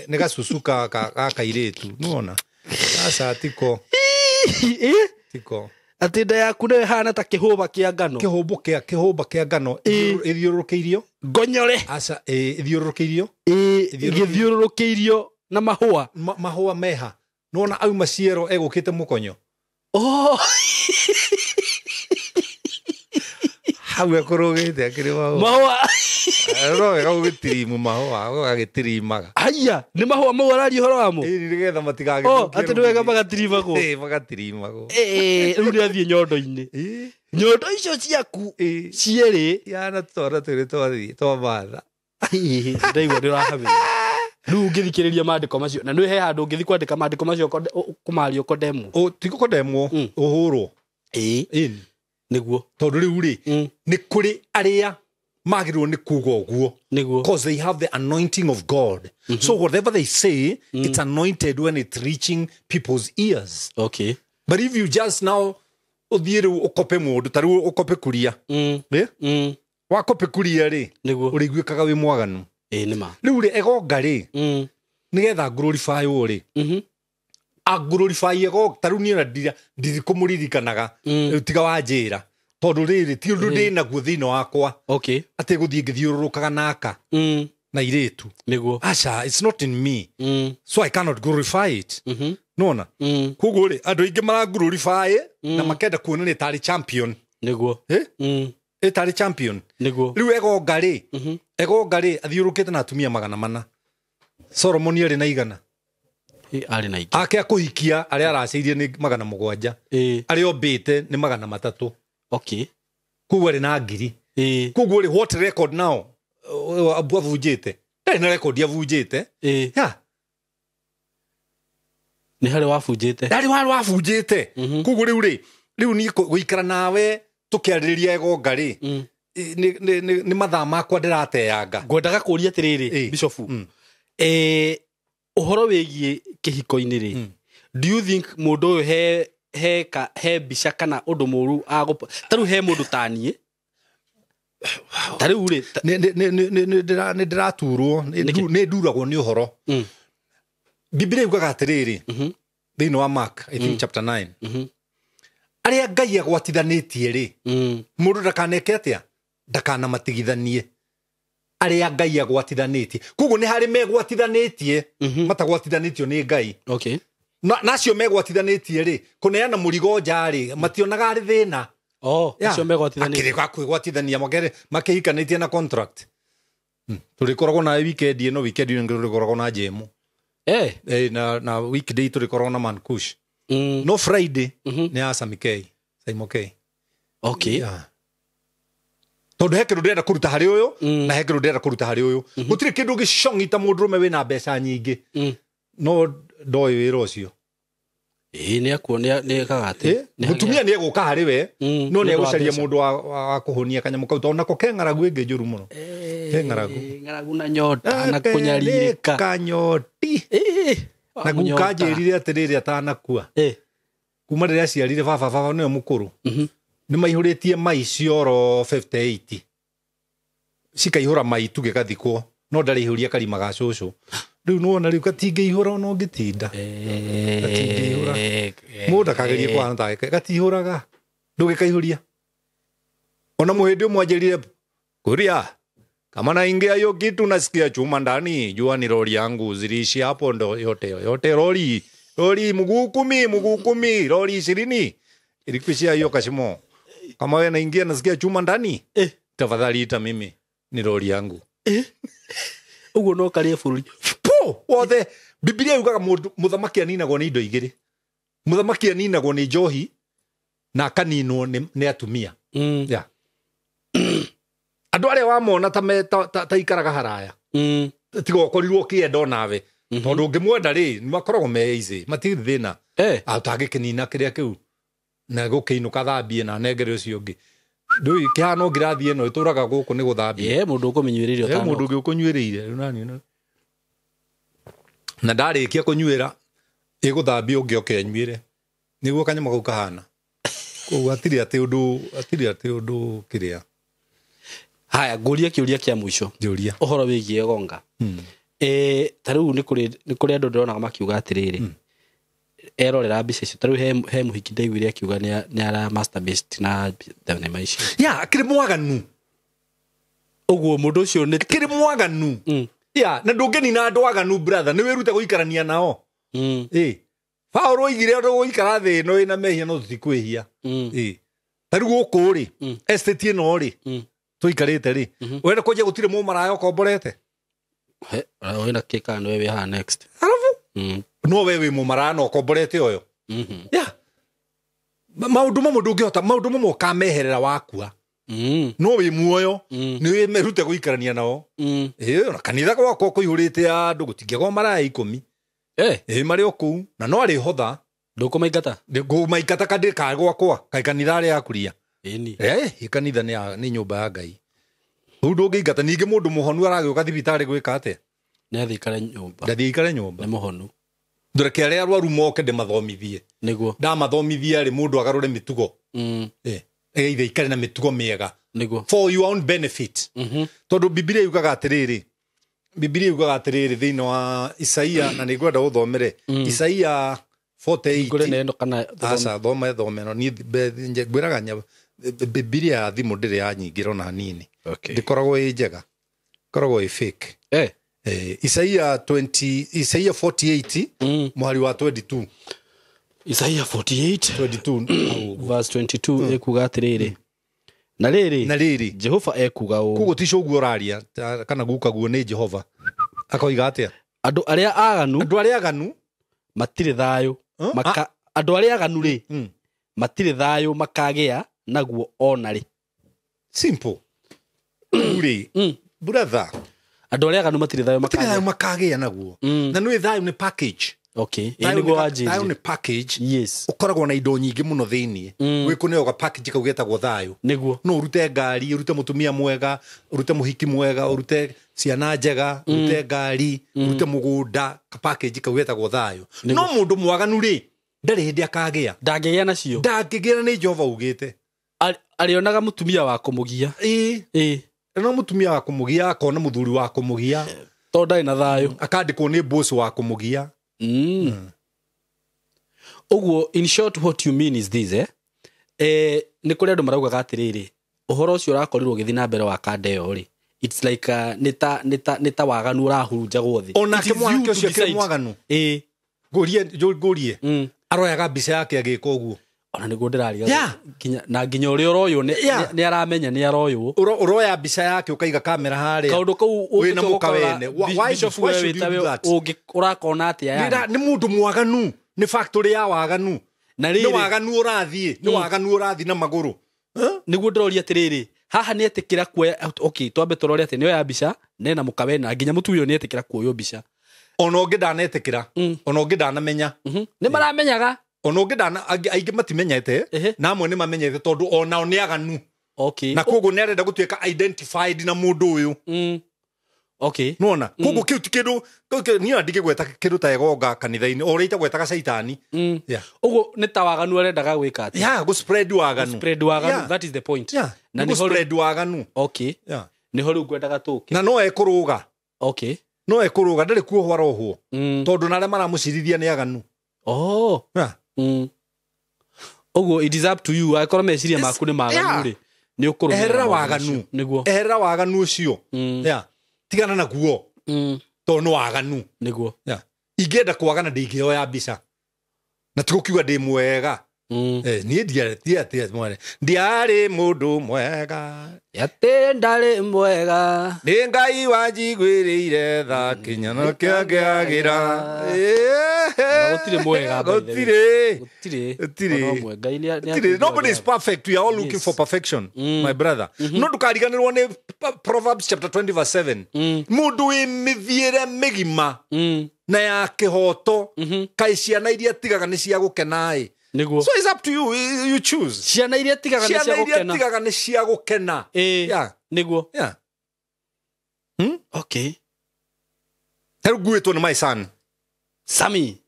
S1: nĩ gacucu ka kairĩtu. Nĩwona? Aca tiko. Tiko.
S2: Atĩ nda yaku nĩyo ĩhana ta kĩhũba kĩa ngano.
S1: Kĩhũba kĩa ngano ĩthiũrũrũkĩirio.
S2: Ngonyore.
S1: Aca ĩthiũrũrũkĩirio.
S2: Ĩgĩthiũrũrũkĩirio na mahũa.
S1: Mahũa meha. Nĩwona auma ciero egũkĩte mũkonyo.
S2: Oh.
S1: Hau ekũrũgĩte akĩrĩ mahũa.
S2: Mahũa.
S1: No wega gũgĩtirimu mahũa, gũgagĩtirimaga.
S2: Aya, nĩ mahũa mau araria ũhoro wamo.
S1: Ĩĩ nĩgetha matigagĩthũkie.
S2: Oh, atĩ nĩ wega magatirimagwo.
S1: Ĩĩ magatirimagwo.
S2: Ĩĩ, rĩu nĩ athiĩ nyondo-inĩ.
S1: Ĩĩ.
S2: Nyondo icio ciaku
S1: Ĩĩ.
S2: cierĩ.
S1: Ihana twana twĩrĩ twathiĩ twa matha.
S2: Ndaigua nĩ ũrahamĩra. Rĩu ũngĩthikĩrĩria maandĩko macio na nĩ he handũ ũngĩthiĩ kwandĩka maandĩko macio kũmaria ũkondemwo.
S1: Ti gũkondemwo, ũhũrwo.
S2: Ĩĩ.
S1: Ĩni.
S2: Nĩguo.
S1: Tondũ rĩu rĩ, nĩ kũrĩ arĩa magĩrĩirwo nĩ kuga ũguo.
S2: Nĩguo.
S1: Because they have the anointing of God. So whatever they say, it's anointed when it's reaching people's ears.
S2: Okay.
S1: But if you just now ũthiĩ rĩu ũkope mũndũ ta rĩu ũkope kuria. Ĩ? Wakope kuria rĩ,
S2: Nĩguo.
S1: ũrĩiguĩkaga wĩ mwaganu.
S2: Ĩĩ nĩ ma.
S1: Rĩu rĩ egonga rĩ, nĩgetha glorify ũũ rĩ, a-glorify egonga ta rĩu niĩ ona ndirikũmũririkanaga rĩu tiga wanjĩra tondũ rĩrĩ ti ũndũ ndĩ naguo thĩinĩ wakwa.
S2: Okay.
S1: Atĩ gũthiĩ ngĩthiũrũrũkaga naka na irĩtu.
S2: Nĩguo.
S1: Aca, it's not in me. So I cannot glorify it. Nona? Koguo rĩ, andũ aingĩ mara-glorify na makenda kuonania tarĩ champion.
S2: Nĩguo.
S1: Ĩ tarĩ champion.
S2: Nĩguo.
S1: Rĩu egonga rĩ, egonga rĩ athiũrũkĩte na atumia 400. Solomon arĩ na 100.
S2: Arĩ na ingĩ.
S1: Ake akũhikia arĩa aracĩirie nĩ 700. Arĩa ombĩte nĩ 300.
S2: Okay.
S1: Koguo arĩ na 1000. Koguo rĩ, what record now abunjĩte? Ndarĩ na record abunjĩte. Yeah.
S2: Nĩ harĩ wabunjĩte.
S1: Ndarĩ warĩ wabunjĩte. Koguo rĩu rĩ, rĩu niĩ gũikara nawe tũkĩarĩrĩria egonga rĩ, nĩ mathaa makwa ndĩrateanga.
S2: Ngwendaga kũũria atĩrĩrĩ, Bishop. Ũhoro wĩgiĩ kĩhiko-inĩ rĩ, do you think mũndũ ũyũ he mbica kana ũndũ mũru agũpa ta rĩu he mũndũ ta niĩ ta rĩu rĩ
S1: nĩ ndĩraturwo, nĩ nduragwo nĩ ũhoro. Biblia yugaga atĩrĩrĩ, thĩinĩ wa Mark, I think chapter 9. Arĩa Ngai agwatithanĩtie rĩ, mũndũ ndakaneke atĩa? Ndakanamatigithanie. Arĩa Ngai agwatithanĩtie. Koguo nĩ harĩ megwatithanĩtie, matagwatithanĩtio nĩ Ngai.
S2: Okay.
S1: Na acio megwatithanĩtie rĩ, kũneana mũrigo nja rĩ, mationaga arĩ thĩna.
S2: Oh, acio megwatithanĩtie.
S1: Akĩrĩ ga kwĩgwatithania makĩhikanĩtie na contract. Tũrĩkoragwo na weekend ĩno, weekend ĩno tũrĩkoragwo na Jemu. Na weekday tũrĩkoragwo na Mankush. No Friday nĩ ya Samikei, Saimokei.
S2: Okay.
S1: Tondũ he kĩndũ ndĩrenda kũruta harĩ ũyũ, na he kĩndũ ndĩrenda kũruta harĩ ũyũ. Gũtirĩ kĩndũ gĩcong'i ta mũndũrũme wĩna mbeca nyingĩ. No ndoĩ wĩra ũcio.
S2: Ĩĩ nĩ akuo nĩ ekaga atĩ.
S1: Mũtumia nĩ egũka harĩ we, no nĩ egũcaria mũndũ wa kũhũnia kanyamũ kau tondũ nako ke ng'aragu ĩngĩ njũru mũno. Ke ng'aragu.
S2: Ng'aragu na nyota na kũnyarirĩka.
S1: Kanyoti. Na guka anjĩrire atĩrĩrĩ atanakua. Kuma rĩrĩa aciarire baba, baba nĩwe mũkũrũ. Nĩ maihũrĩtie mai cioro 58. Cikaihũra mai tũgĩgathikwo, no ndarĩ ihũria karima ga cũcũ. Rĩu nĩwona rĩu gatingĩihũra ona ũngĩtinda. Gatingĩihũra. Mũndũ ndakagerie kũhana take, gatihũraga. Ndũgĩkaihũria. Ona mũhĩndĩ ũmwe anjĩrire, Kuria, kama naingia hiyo kitu nasikia chuma ndani, jua ni lori yangu ziliishi hapo ndo yote yote lori. Lori mguu 10, mguu 10, lori 20. Ilikuishia hiyo kashimo. Kama wewe naingia nasikia chuma ndani, tafadhali ita mimi ni lori yangu.
S2: Ũguo no karĩe bũrũri.
S1: Po, wothe Biblia yugaga mũthamaki aninagwo nĩ indo igĩrĩ. Mũthamaki aninagwo nĩ njohi na akaninwo nĩ atumia. Yeah. Andũ arĩa wamona ta ikaraga haraya. Tiga ũkorirwo ũkĩenda onawe. Tondũ ũngĩmwenda rĩ, makoragwo me easy, matirĩ thĩna. Atangĩkĩnina kĩrĩa kĩu na gũkĩinũka thambie na anengere ũcio ũngĩ. Ndũĩ kĩhana ngirathi ĩno ĩtũraga gũkũ nĩ gũthambia.
S2: Mũndũ ũkũmĩnyuĩrĩire ũtanoka.
S1: Mũndũ ũngĩ ũkũnyuĩrĩire, rĩu nani na ndarĩkia kũnyuĩra ĩgũthambia ũngĩ oke anyuĩre. Nĩguo kanyamũ kau kahana. Koguo hatirĩ atĩ ũndũ, hatirĩ atĩ ũndũ kĩrĩa.
S2: Haya, ngũrie kĩũria kĩa mũico.
S1: Njũria.
S2: Ũhoro wĩgiĩ egonga. Ta rĩu nĩ kũrĩ andũ ndĩronaga makiuga atĩrĩrĩ. Erorera mbica icio ta rĩu he mũhiki ndaiguire akiuga nĩ ara masturbate na thenema icio.
S1: Ya, akĩrĩ mwaganu.
S2: Ũguo mũndũ ũcio nĩ
S1: akĩrĩ mwaganu. Ya, na ndũngĩnina andũ aganu brother, nĩ wĩrute gũikarania nao. Paũlũ oigire ũndũ gũikara thĩ ĩno ĩna mehia no tũtikwĩhia. Ĩĩ. Ta rĩu gũkũ rĩ, estate ĩno rĩ, tũikarĩte rĩ, wenda kwanjia gũtirĩ mũmaraya ũkomborete.
S2: He, wĩna kĩ kana nĩwe wĩ haha next.
S1: Arabu? No we wĩ mũmaraya na ũkomborete ũyũ. Yeah. Maũndũ mamwe ndũngĩhota, maũndũ mamwe ũkameherera wakua. No wĩ muoyo, nĩ wĩmerute gũikarania nao. Ĩĩ, ona kanitha gwakwa kũihũrĩte andũ gũtingĩagwo maraya 10. Ĩĩ, marĩ o kũu na no arĩhotha.
S2: Ndũkũmaingata?
S1: Ngũmaingata kandĩ ka gwakwa, kaĩ kanitha arĩa akuria.
S2: Ĩni.
S1: Kanitha nĩ nyũmba ya Ngai. Rĩu ndũngĩingata. Ningĩ mũndũ mũhonu aragĩũka thibitarĩ gwĩka atĩa?
S2: Nĩ athiĩ aikare nyũmba.
S1: Ndathiĩ aikare nyũmba.
S2: Nĩ mũhonu.
S1: Ndũreke arĩa arwaru moke ndĩmathomithie.
S2: Nĩguo.
S1: Ndamathomithia rĩ, mũndũ agarũre mĩtugo. Either ikare na mĩtugo mĩega.
S2: Nĩguo.
S1: For your own benefit. Tondũ Bibilia yugaga atĩrĩrĩ, Bibilia yugaga atĩrĩrĩ thĩinĩ wa Isaia, na nĩngwenda ũthomere. Isaia 48.
S2: Ngũrĩ neno kana
S1: Aca, thome no. Niĩ ngwĩraga Bibilia ya thimũ ndĩrĩ ya nyingĩra ona hanini. Ndĩkoragwo ĩ njega. Ĩkoragwo ĩ fake. Isaia 20, Isaia 48, mũhari wa 22.
S2: Isaia 48
S1: 22
S2: verse 22 ekuga atĩrĩrĩ. Na rĩrĩ, Jehova ekuga ũũ.
S1: Koguo ti ũguo ũraria kana gukaguo nĩ Jehova. Akoiga atĩa?
S2: Andũ arĩa aganu,
S1: andũ arĩa aganu
S2: matirĩ thayũ. Andũ arĩa aganu rĩ, matirĩ thayũ makagĩa naguo ona rĩ.
S1: Simple. Rĩ, brother.
S2: Andũ arĩa aganu matirĩ thayũ
S1: makagĩa naguo. Na nĩ thayũ nĩ package.
S2: Okay. Thayũ
S1: nĩ package.
S2: Yes.
S1: Ũkoragwo na indo nyingĩ mũno thĩinĩ. Wĩkũneo ga package kau getagwo thayũ.
S2: Nĩguo.
S1: No ũrute ngari, ũrute mũtumia mwega, ũrute mũhiki mwega, ũrute ciana njega, ũrute ngari, ũrute mũgũnda, ka package kau getagwo thayũ. No mũndũ mwaganu rĩ, ndarĩ hĩndĩ akagĩa.
S2: Ndangĩgĩa nacio.
S1: Ndangĩgĩa nĩ Jehova ugĩte.
S2: Arĩonaga mũtumia wa kũmũgia.
S1: Ĩĩ. No mũtumia wa kũmũgia, akona mũthuri wa kũmũgia.
S2: Tondũ ndarĩ na thayũ.
S1: Akandĩkwo nĩ boss wa kũmũgia.
S2: Ũguo in short what you mean is this, nĩ kũrĩ andũ maraugaga atĩrĩrĩ, ũhoro ũcio ũrakorirwo ũgĩthiĩ na mbere wa kanda ĩyo rĩ, it's like nĩ ta waganu ũrahurunjagwo thĩ.
S1: Onake mwanake ũcio akĩrĩ mwaganu.
S2: Ĩĩ.
S1: Ngũrie aroyaga mbica yake agĩka ũguo.
S2: Ona nĩguo ndĩraria. Na nginya ũrĩa ũroywo nĩ aramenya nĩ aroywo.
S1: Ũroya mbica yake ũkaiga kamera harĩa.
S2: Kaũndũ kau
S1: wĩna mũka wene. Why should you do that?
S2: Ũrakona atĩa yani?
S1: Nĩ mũndũ mwaganu. Nĩ factory ya waganu.
S2: Na rĩrĩ,
S1: nĩ waganu ũrathiĩ, nĩ waganu ũrathiĩ na magũrũ.
S2: Nĩguo ndĩroria atĩrĩrĩ, haha nĩ etĩkĩra kuoya, okay, twambe tũrore atĩ nĩoya mbica nena mũka wene, nginya mũtumia ũyũ nĩ etĩkĩra kuoywo mbica.
S1: Ona ũngĩ ndanetĩkĩra, ona ũngĩ ndanamenya.
S2: Nĩ maramenyaga.
S1: Ona ũngĩ ndana, aingĩ matimenyete, na amwe nĩ mamenyete tondũ onao nĩ aganu.
S2: Okay.
S1: Na koguo nĩ arenda gũtuĩka identified na mũndũ ũyũ.
S2: Okay.
S1: Nona, koguo kĩu ti kĩndũ, niĩ ndingĩgweta kĩndũ ta egonga kanitha-inĩ, o ũrĩa itagwetaga caitani. Yeah.
S2: Ũguo nĩ ta waganu arendaga gwĩka atĩa?
S1: Yeah, gũ spread waganu.
S2: Spread waganu, that is the point.
S1: Yeah.
S2: Na
S1: nĩ spread waganu.
S2: Okay.
S1: Yeah.
S2: Nĩho rĩu ngwendaga tũke.
S1: Na no ekũrũga.
S2: Okay.
S1: No ekũrũga, ndarĩ kuohwo arohwo. Tondũ na arĩa maramũcirithia nĩ aganu.
S2: Oh.
S1: Yeah.
S2: Ũguo it is up to you. Angĩkorwo meciria maku nĩ maganu rĩ, nĩ ũkũrũmĩrĩra.
S1: Eherera waganu.
S2: Nĩguo.
S1: Eherera waganu ũcio. Yeah. Tigana naguo. Tondũ nĩ waganu.
S2: Nĩguo.
S1: Yeah. Ingĩenda kwagana ndingĩoya mbica. Na ti gũkiuga ndĩ mwega. Niĩ ndiarĩ mũndũ mwega.
S2: Atĩ ndarĩ mwega.
S1: Nĩ Ngai wanjiguĩrĩire tha kinya no kĩangĩagĩra.
S2: Gũtirĩ mwega.
S1: Gũtirĩ.
S2: Gũtirĩ.
S1: Nobody is perfect. We are all looking for perfection, my brother. No ndũkariganĩrwo nĩ Proverbs chapter 20 verse 7. Mũndũ wĩ mĩthiĩre mĩgima na ya kĩhoto, kaĩ ciana iria tigaga nĩ cia gũkena ĩ.
S2: Nĩguo.
S1: So it's up to you. You choose.
S2: Ciana iria tigaga nĩ cia gũkena.
S1: Ciana iria tigaga nĩ cia gũkena. Yeah.
S2: Nĩguo.
S1: Yeah.
S2: Okay.
S1: Ta rĩu nguĩtwo nĩ my son.
S2: Sami.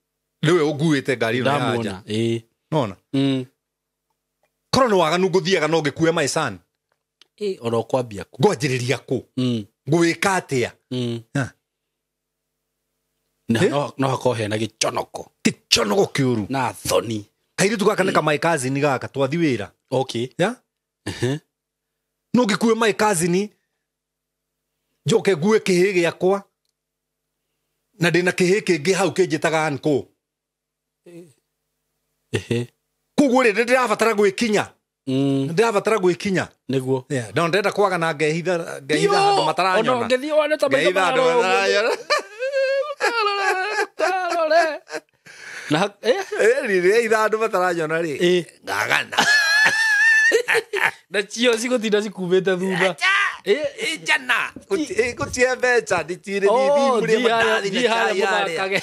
S1: Nĩwe ũnguĩte ngari ĩno ya nja.
S2: Ĩĩ.
S1: Nona. Korwo nĩ waganu ngũthiaga no ngĩkue my son.
S2: Ĩĩ, ona ũkwambia kũ?
S1: Ngwanjĩrĩria kũ? Ngwĩka atĩa?
S2: No hakorwo hena gĩconoko.
S1: Gĩconoko kĩũru.
S2: Na thoni.
S1: Kairĩtu gaka nĩ ka my cousin gaka twathi wĩra.
S2: Okay.
S1: Yeah? No ngĩkue my cousin njoke ngue kĩhĩ gĩakwa na ndĩna kĩhĩ kĩngĩ hau kĩnjĩtaga uncle. Koguo rĩ ndĩrabatara gwĩkinya. Ndĩrabatara gwĩkinya.
S2: Nĩguo.
S1: Yeah, no ndĩrenda kwagana ngehitha handũ mataranyona.
S2: Ona ũngĩthiĩ wone ta maitho
S1: Ngehitha handũ mataranyona.
S2: Na
S1: rĩrĩa andũ mataranyona rĩ ngagana.
S2: Na cio cigũtinda cikumĩte thutha.
S1: Njana gũtie mbeca nditirĩ thiĩ mandathi na chai harĩa.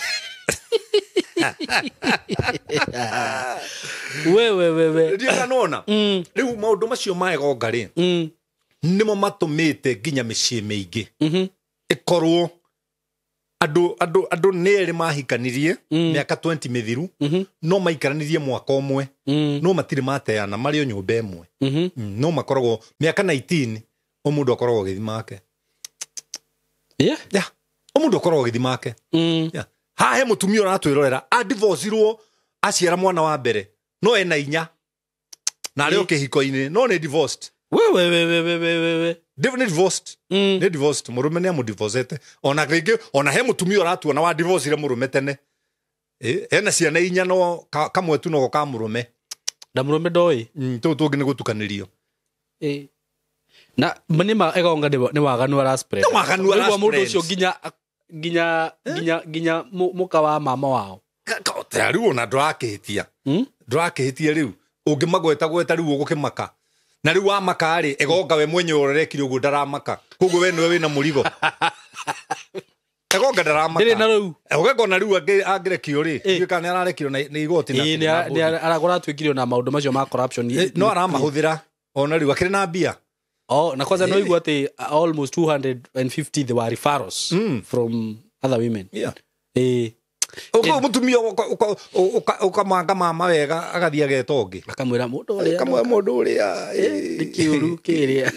S2: Wewe
S1: ndiũ kanona. Rĩu maũndũ macio ma Egonga rĩ nĩmo matũmĩte nginya mĩciĩ mĩingĩ ĩkorwo andũ nĩ erĩ mahikanirie mĩaka 20 mĩthiru no maikaranirie mwaka ũmwe no matirĩ mateana marĩ o nyũmba ĩmwe. No makoragwo mĩaka 19 o mũndũ akoragwo gĩthima make.
S2: Yeah.
S1: Yeah. O mũndũ akoragwo gĩthima make. Yeah. Haha he mũtumia ũratwĩrorera adivorcirwo aciara mwana wa mbere no ena inya na arĩ o kĩhiko-inĩ no nĩ divorced.
S2: Wewe.
S1: Nĩ divorced. Nĩ divorced. Mũrũme nĩ amũdivorcete. Ona rĩngĩ ona he mũtumia ũratuona wa divorcire mũrũme tene. Ena ciana inya no kamwe tu noko ka mũrũme.
S2: Na mũrũme ndoĩ.
S1: Tũu tũngĩ nĩ gũtukanĩrio.
S2: Na nĩ Egonga nĩ waganu ara spread.
S1: Nĩ waganu ara spread.
S2: Mũndũ ũcio nginya mũka wa mama wao.
S1: Ta rĩu ona ndũrakĩhĩtia. Ndũrakĩhĩtia rĩu. Ũngĩmagweta gweta rĩu ũgũkĩmaka. Na rĩu wamaka rĩ Egonga we mwenyewe ũrerekire ũguo ndaramaka. Koguo we nĩwe wĩna mũrigo. Egonga ndaramaka.
S2: Ndĩrĩ na rĩu.
S1: Egonga na rĩu angĩrekio rĩ. Ndiũĩ kana nĩararekio nĩ igoti na.
S2: Ĩĩ aragũratuĩkire na maũndũ macio ma corruption.
S1: No aramahũthĩra ona rĩu akĩrĩ na mbia.
S2: Oh, na kwanza no igua atĩ almost 250 they were referrals from other women.
S1: Yeah. Ũguo mũtumia ũkamanga mama wega agathiĩ ageta ũngĩ.
S2: Akamwĩra mũndũ ũrĩa.
S1: Akamwĩra mũndũ ũrĩa.
S2: Nĩ kĩũru kĩrĩa.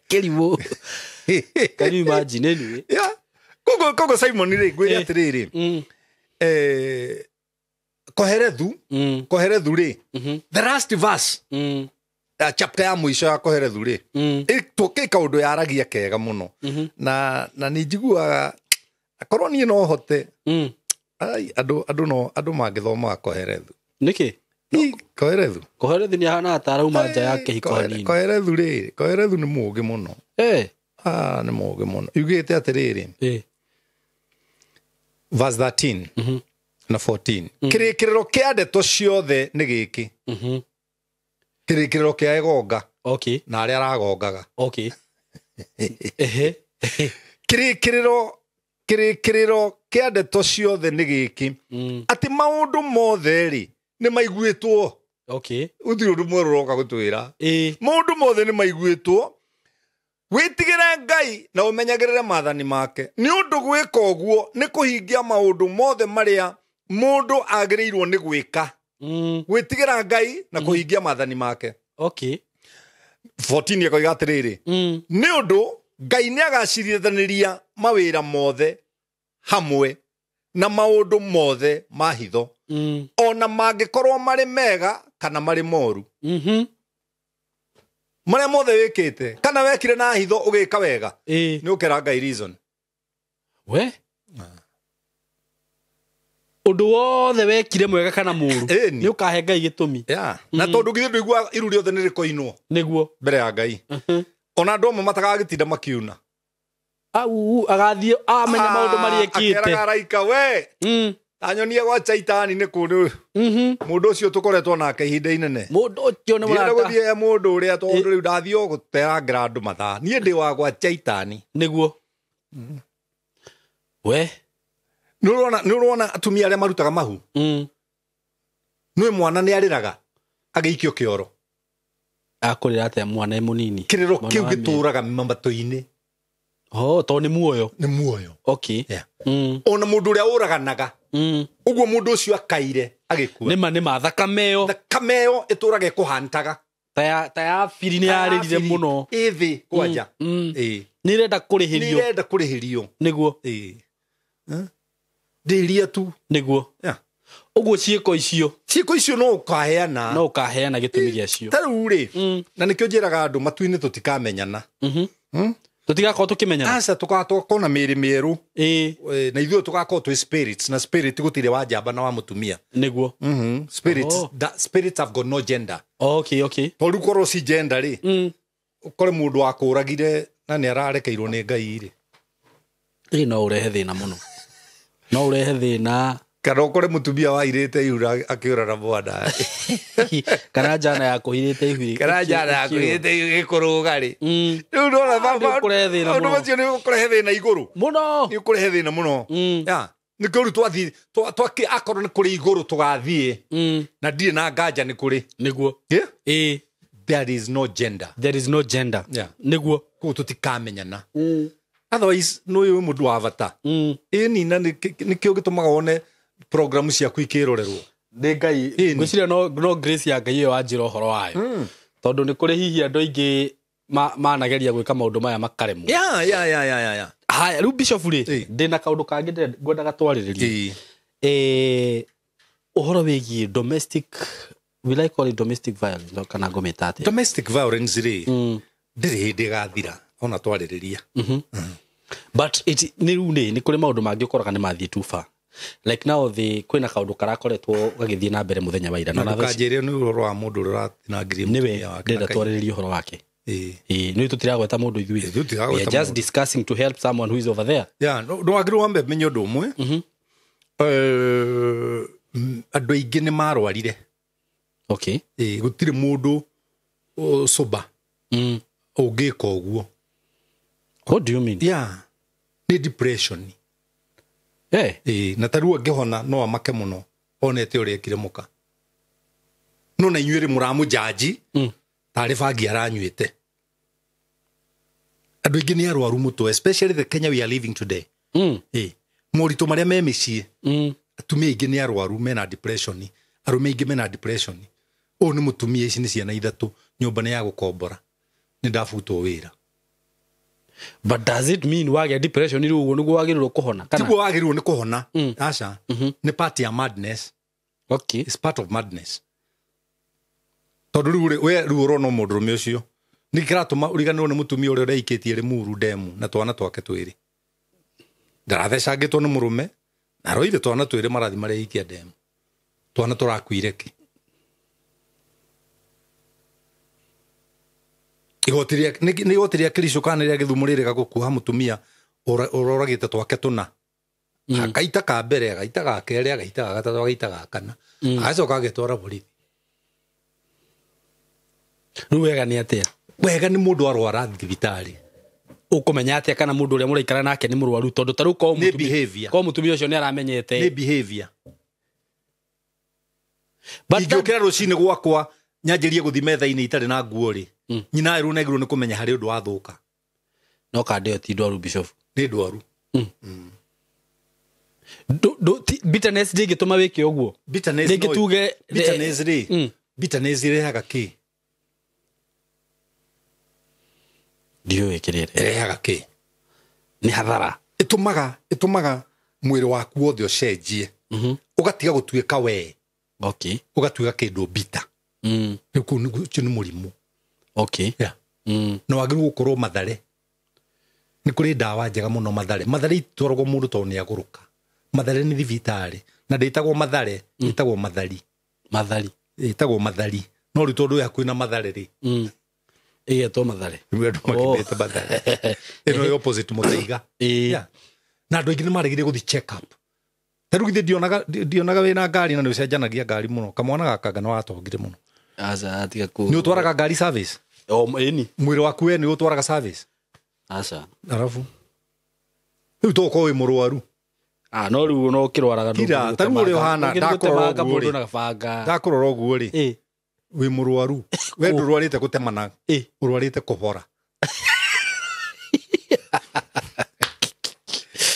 S2: Kĩrimũ. Can you imagine anyway?
S1: Yeah. Koguo Simon rĩ ngwĩre atĩrĩrĩ. Koherethu. Koherethu rĩ. The last verse. Chapter ya mũico ya Koherethu rĩ. Ĩtũkĩ kaũndũ yaragia kega mũno. Na nĩ njiguaga akorwo niĩ no hote. Ai andũ no andũ mangĩthomaga Koherethu.
S2: Nĩkĩ?
S1: Koherethu.
S2: Koherethu nĩ ahana ta arauma nja ya kĩhiko hanini.
S1: Koherethu rĩ, Koherethu nĩ mũũgĩ mũno. Nĩ mũũgĩ mũno. Yugĩte atĩrĩrĩ. Verse 13 na 14. Kĩrĩkĩrĩro kĩa ndeto ciothe nĩ gĩkĩ. Kĩrĩkĩrĩro kĩa Egonga.
S2: Okay.
S1: Na arĩa aragongaga.
S2: Okay.
S1: Kĩrĩkĩrĩro kĩa ndeto ciothe nĩ gĩkĩ. Atĩ maũndũ mothe rĩ nĩ maiguĩtwo.
S2: Okay.
S1: Gũtirĩ ũndũ mwerũ ũroka gũtwĩra. Maũndũ mothe nĩ maiguĩtwo. Wĩtigĩre Ngai na ũmenyagĩrĩre maathani make. Nĩ ũndũ gwĩka ũguo nĩ kũhingia maũndũ mothe marĩa mũndũ agĩrĩirwo nĩ gwĩka. Gwĩtigĩra Ngai na kũhingia maathani make.
S2: Okay.
S1: 14 ĩkoiga atĩrĩrĩ. Nĩ ũndũ Ngai nĩ agacirithanĩria mawĩra mothe hamwe na maũndũ mothe ma hitho. Ona mangĩkorwo marĩ mega kana marĩ moru. Marĩa mothe wĩkĩte kana wekire na hitho ũgĩka wega. Nĩ ũkera Ngai reason.
S2: We? Ũndũ wothe wekire mwega kana mũru nĩ ũkahe Ngai gĩtũmi.
S1: Yeah. Na tondũ githĩ ndũigua iru rĩothe nĩ rĩkoinwo.
S2: Nĩguo.
S1: Mbere ya Ngai. Ona andũ amwe matagagĩtinda makiuna.
S2: Au agathiĩ amenya maũndũ marĩa ekĩte.
S1: Akeraga araika we. Anyonie gwa Chaitani nĩ kũndũ. Mũndũ ũcio tũkoretwo nake ihinda inene.
S2: Mũndũ ũcio nĩ mũrata.
S1: Ndienda gũthiĩ mũndũ ũrĩa tondũ rĩu ndathiĩ o gũterangĩra andũ mathaa. Niĩ ndĩ wa gwa Chaitani.
S2: Nĩguo. We.
S1: Nĩ ũrona atumia arĩa marutaga mahu. Nĩ mwana nĩ arĩraga agĩikio kĩoro.
S2: Akũrĩra atĩa mwana mũnini?
S1: Kĩrĩro kĩu gĩtũraga mamatũ-inĩ.
S2: Oh, tondũ nĩ muoyo.
S1: Nĩ muoyo.
S2: Okay.
S1: Yeah. Ona mũndũ ũrĩa ũraganaga. Ũguo mũndũ ũcio akaire agĩkua.
S2: Nĩma nĩma thakame ĩyo.
S1: Thakame ĩyo ĩtũraga ĩkũhantaga.
S2: Ta ya biri nĩ yarĩrire mũno.
S1: Ĩthĩ kwanja.
S2: Nĩ ĩrenda kũrĩhĩrio.
S1: Nĩ ĩrenda kũrĩhĩrio.
S2: Nĩguo.
S1: Ndĩria tu.
S2: Nĩguo.
S1: Yeah.
S2: Ũguo ciĩko icio.
S1: Ciĩko icio no ũkaheana.
S2: No ũkaheana gĩtũmi gĩacio.
S1: Ta rĩu rĩ, na nĩkĩo njĩraga andũ matu-inĩ tũtikamenyana.
S2: Tutigakorwo tukimenyana.
S1: Aca tugakorwo na mĩĩrĩ mĩerũ.
S2: Ĩĩ.
S1: Na ithuĩ tugakorwo twĩ spirits, na spirit gũtirĩ wa njamba na wa mũtumia.
S2: Nĩguo.
S1: Spirits,
S2: Oh.
S1: Spirits have got no gender.
S2: Okay, okay.
S1: Tondũ korwo ci gender rĩ, ũkore mũndũ wakũragire na nĩ ararekeirwo nĩ Ngai rĩ.
S2: Ĩĩ no ũrehe thĩna mũno. No ũrehe thĩna.
S1: Kana ũkore mũtumia wairĩte ihu akĩũra na mwana.
S2: Kana njana ya kũhirĩte ihu.
S1: Kana njana ya kũhirĩte ihu ĩkũrũga rĩ. Rĩu ndona
S2: Nĩ ũkũrehe thĩna
S1: maũndũ
S2: mũno.
S1: macio nĩ ũkũrehe thĩna igũrũ.
S2: Mũno.
S1: Nĩ ũkũrehe thĩna mũno. Yeah. Nĩkĩo rĩu twathiĩ, akorwo nĩ kũrĩ igũrũ tũgathiĩ. Na ndirĩ na nganja nĩ kũrĩ.
S2: Nĩguo.
S1: Yeah?
S2: Ĩĩ.
S1: There is no gender.
S2: There is no gender.
S1: Yeah.
S2: Nĩguo.
S1: Koguo tũtikamenyana. Otherwise no ũyũ mũndũ wa bata. Ĩni na nĩkĩo gĩtũmaga wone programu ciaku ikĩrorerwo.
S2: Nĩ Ngai. Ngwĩciria no grace ya Ngai ĩyo wanjĩra ũhoro wayo. Tondũ nĩ kũrĩ hihi andũ aingĩ manageria gwĩka maũndũ maya makaremwo.
S1: Yeah.
S2: Haya, rĩu Bishop rĩ, ndĩna kaũndũ kangĩ ngwendaga twarĩrĩrie. Ũhoro wĩgiĩ domestic, will I call it domestic violence kana ngũmĩta atĩa?
S1: Domestic violence rĩ, ndĩrĩ hĩndĩ ĩgathira ona twarĩrĩria.
S2: But it nĩ rĩu nĩ kũrĩ maũndũ mangĩ ũkoraga nĩ mathiĩ too far. Like now the kwĩna kaũndũ karakoretwo gagĩthiĩ na mbere mũthenya wa ira.
S1: Na ndũkanjĩre nĩ ũhoro wa mũndũ ũrĩa ũratinangirie
S2: mũtumia wake. Nĩwe ndĩrenda twarĩrĩrie ũhoro wake. Ĩĩ, nĩ tũtiragweta mũndũ ithuĩ. We are just discussing to help someone who is over there.
S1: Yeah, no wagĩrĩirwo wambe menye ũndũ ũmwe. Andũ aingĩ nĩ marwarire.
S2: Okay.
S1: Ĩĩ, gũtirĩ mũndũ sober ũngĩka ũguo.
S2: What do you mean?
S1: Yeah. Nĩ depression.
S2: Eh.
S1: Ĩĩ, na tarĩu angĩhona no amake mũno onete ũrĩa ekire mũka. No na inyuĩ rĩ mũramũjanji tarĩ bangi aranyuĩte. Andũ aingĩ nĩ arwaru mũtwe, especially the Kenya we are living today. Ĩĩ, moritũ marĩa me mĩciĩ. Atumia aingĩ nĩ arwaru mena depression, arũme aingĩ mena depression. Ũyũ nĩ mũtumia, ici nĩ ciana ithatũ, nyũmba nĩ ya gũkombora. Nĩ ndabutwo wĩra.
S2: But does it mean wagĩa depression rĩu ũguo nĩguo wagĩrĩirwo kũhona? Kana?
S1: Tiguo wagĩrĩirwo nĩ kũhona. Aca. Nĩ part ya madness.
S2: Okay.
S1: It's part of madness. Tondũ rĩu rĩ, we rĩu ũrona mũndũrũme ũcio. Nĩ kĩratũma ũriganĩrwo nĩ mũtumia ũrĩa ũreikĩtie Limuru ndemu na twana twake twĩrĩ. Ndarathecangĩtwo nĩ mũrũme, na aroire twana twĩrĩ marathi mareikia ndemu. Twana tũrakuire kĩ? Igoti rĩa nĩ igoti rĩa Kericho kana rĩa Gĩthumo rĩrega gũkuha mũtumia ũroragĩte twake tũna. Akaita ka mbere, agaita ga kerĩ, agaita ga gatatũ, agaita ga kana. Agacoka agetwara borithi.
S2: Rĩu wega nĩ atĩa?
S1: Wega nĩ mũndũ arwara thibitarĩ.
S2: Ũkũmenya atĩa kana mũndũ ũrĩa mũraikara nake nĩ mũrwaru? Tondũ ta rĩu korwo mũtumia ũcio nĩ aramenyete.
S1: Nĩ behavior. Ingĩũkĩra rũcinĩ gwakwa nyanjĩrie gũthiĩ metha-inĩ itarĩ na nguo rĩ, nyina ĩrũ negirwo nĩ kũmenya harĩ ũndũ wathũka.
S2: No kandĩ ĩyo ti ndwaru Bishop.
S1: Nĩ ndwaru.
S2: Bitterness ndĩngĩtũma wĩke ũguo.
S1: Bitterness
S2: ndĩngĩtuge
S1: bitterness rĩ, bitterness ĩrehaga kĩ?
S2: Ndiũĩ kĩrĩa
S1: ĩrehaga kĩ?
S2: Nĩ hathara.
S1: Ĩtũmaga mwĩrĩ waku wothe ũcenjie. Ũgatiga gũtuĩka we.
S2: Okay.
S1: Ũgatuĩka kĩndũ bitter. Rĩu kũu ũcio nĩ mũrimũ.
S2: Okay.
S1: Yeah. Na wagĩrĩirwo gũkorwo Mathare. Nĩ kũrĩ ndawa njega mũno Mathare. Mathare itwaragwo mũndũ tondũ nĩ agũrũka. Mathare nĩ thibitarĩ. Na ndĩtagwo Mathare, ĩtagwo Mathari.
S2: Mathari.
S1: Ĩtagwo Mathari. No rĩu tondũ wĩ hakuhĩ na Mathare rĩ.
S2: Ĩgetwo Mathare.
S1: Rĩu andũ makĩmĩte Mathare. Ĩno ĩ opposite Mũthaiga. Yeah. Na andũ aingĩ nĩ maregire gũthiĩ check up. Ta rĩu githĩ ndionaga wĩna ngari na nĩ ũcenjanagia ngari mũno. Kamwana gaka anga nĩ watongire mũno.
S2: Aca, tiga kũ.
S1: Nĩ ũtwaraga ngari service?
S2: O, ĩni.
S1: Mwĩrĩ waku we nĩ ũtwaraga service?
S2: Aca.
S1: Arabu. Rĩu to ũkorwo wĩ mũrwaru.
S2: No rĩu no ũkĩrwaraga
S1: Kira, ta rĩu ũrĩa ũhana, ndakũrora ũguo rĩ.
S2: na gabanga.
S1: Ndakũrora ũguo rĩ. Wĩ mũrwaru. We ndũrwarĩte gũtemana. Ũrwarĩte kũhora.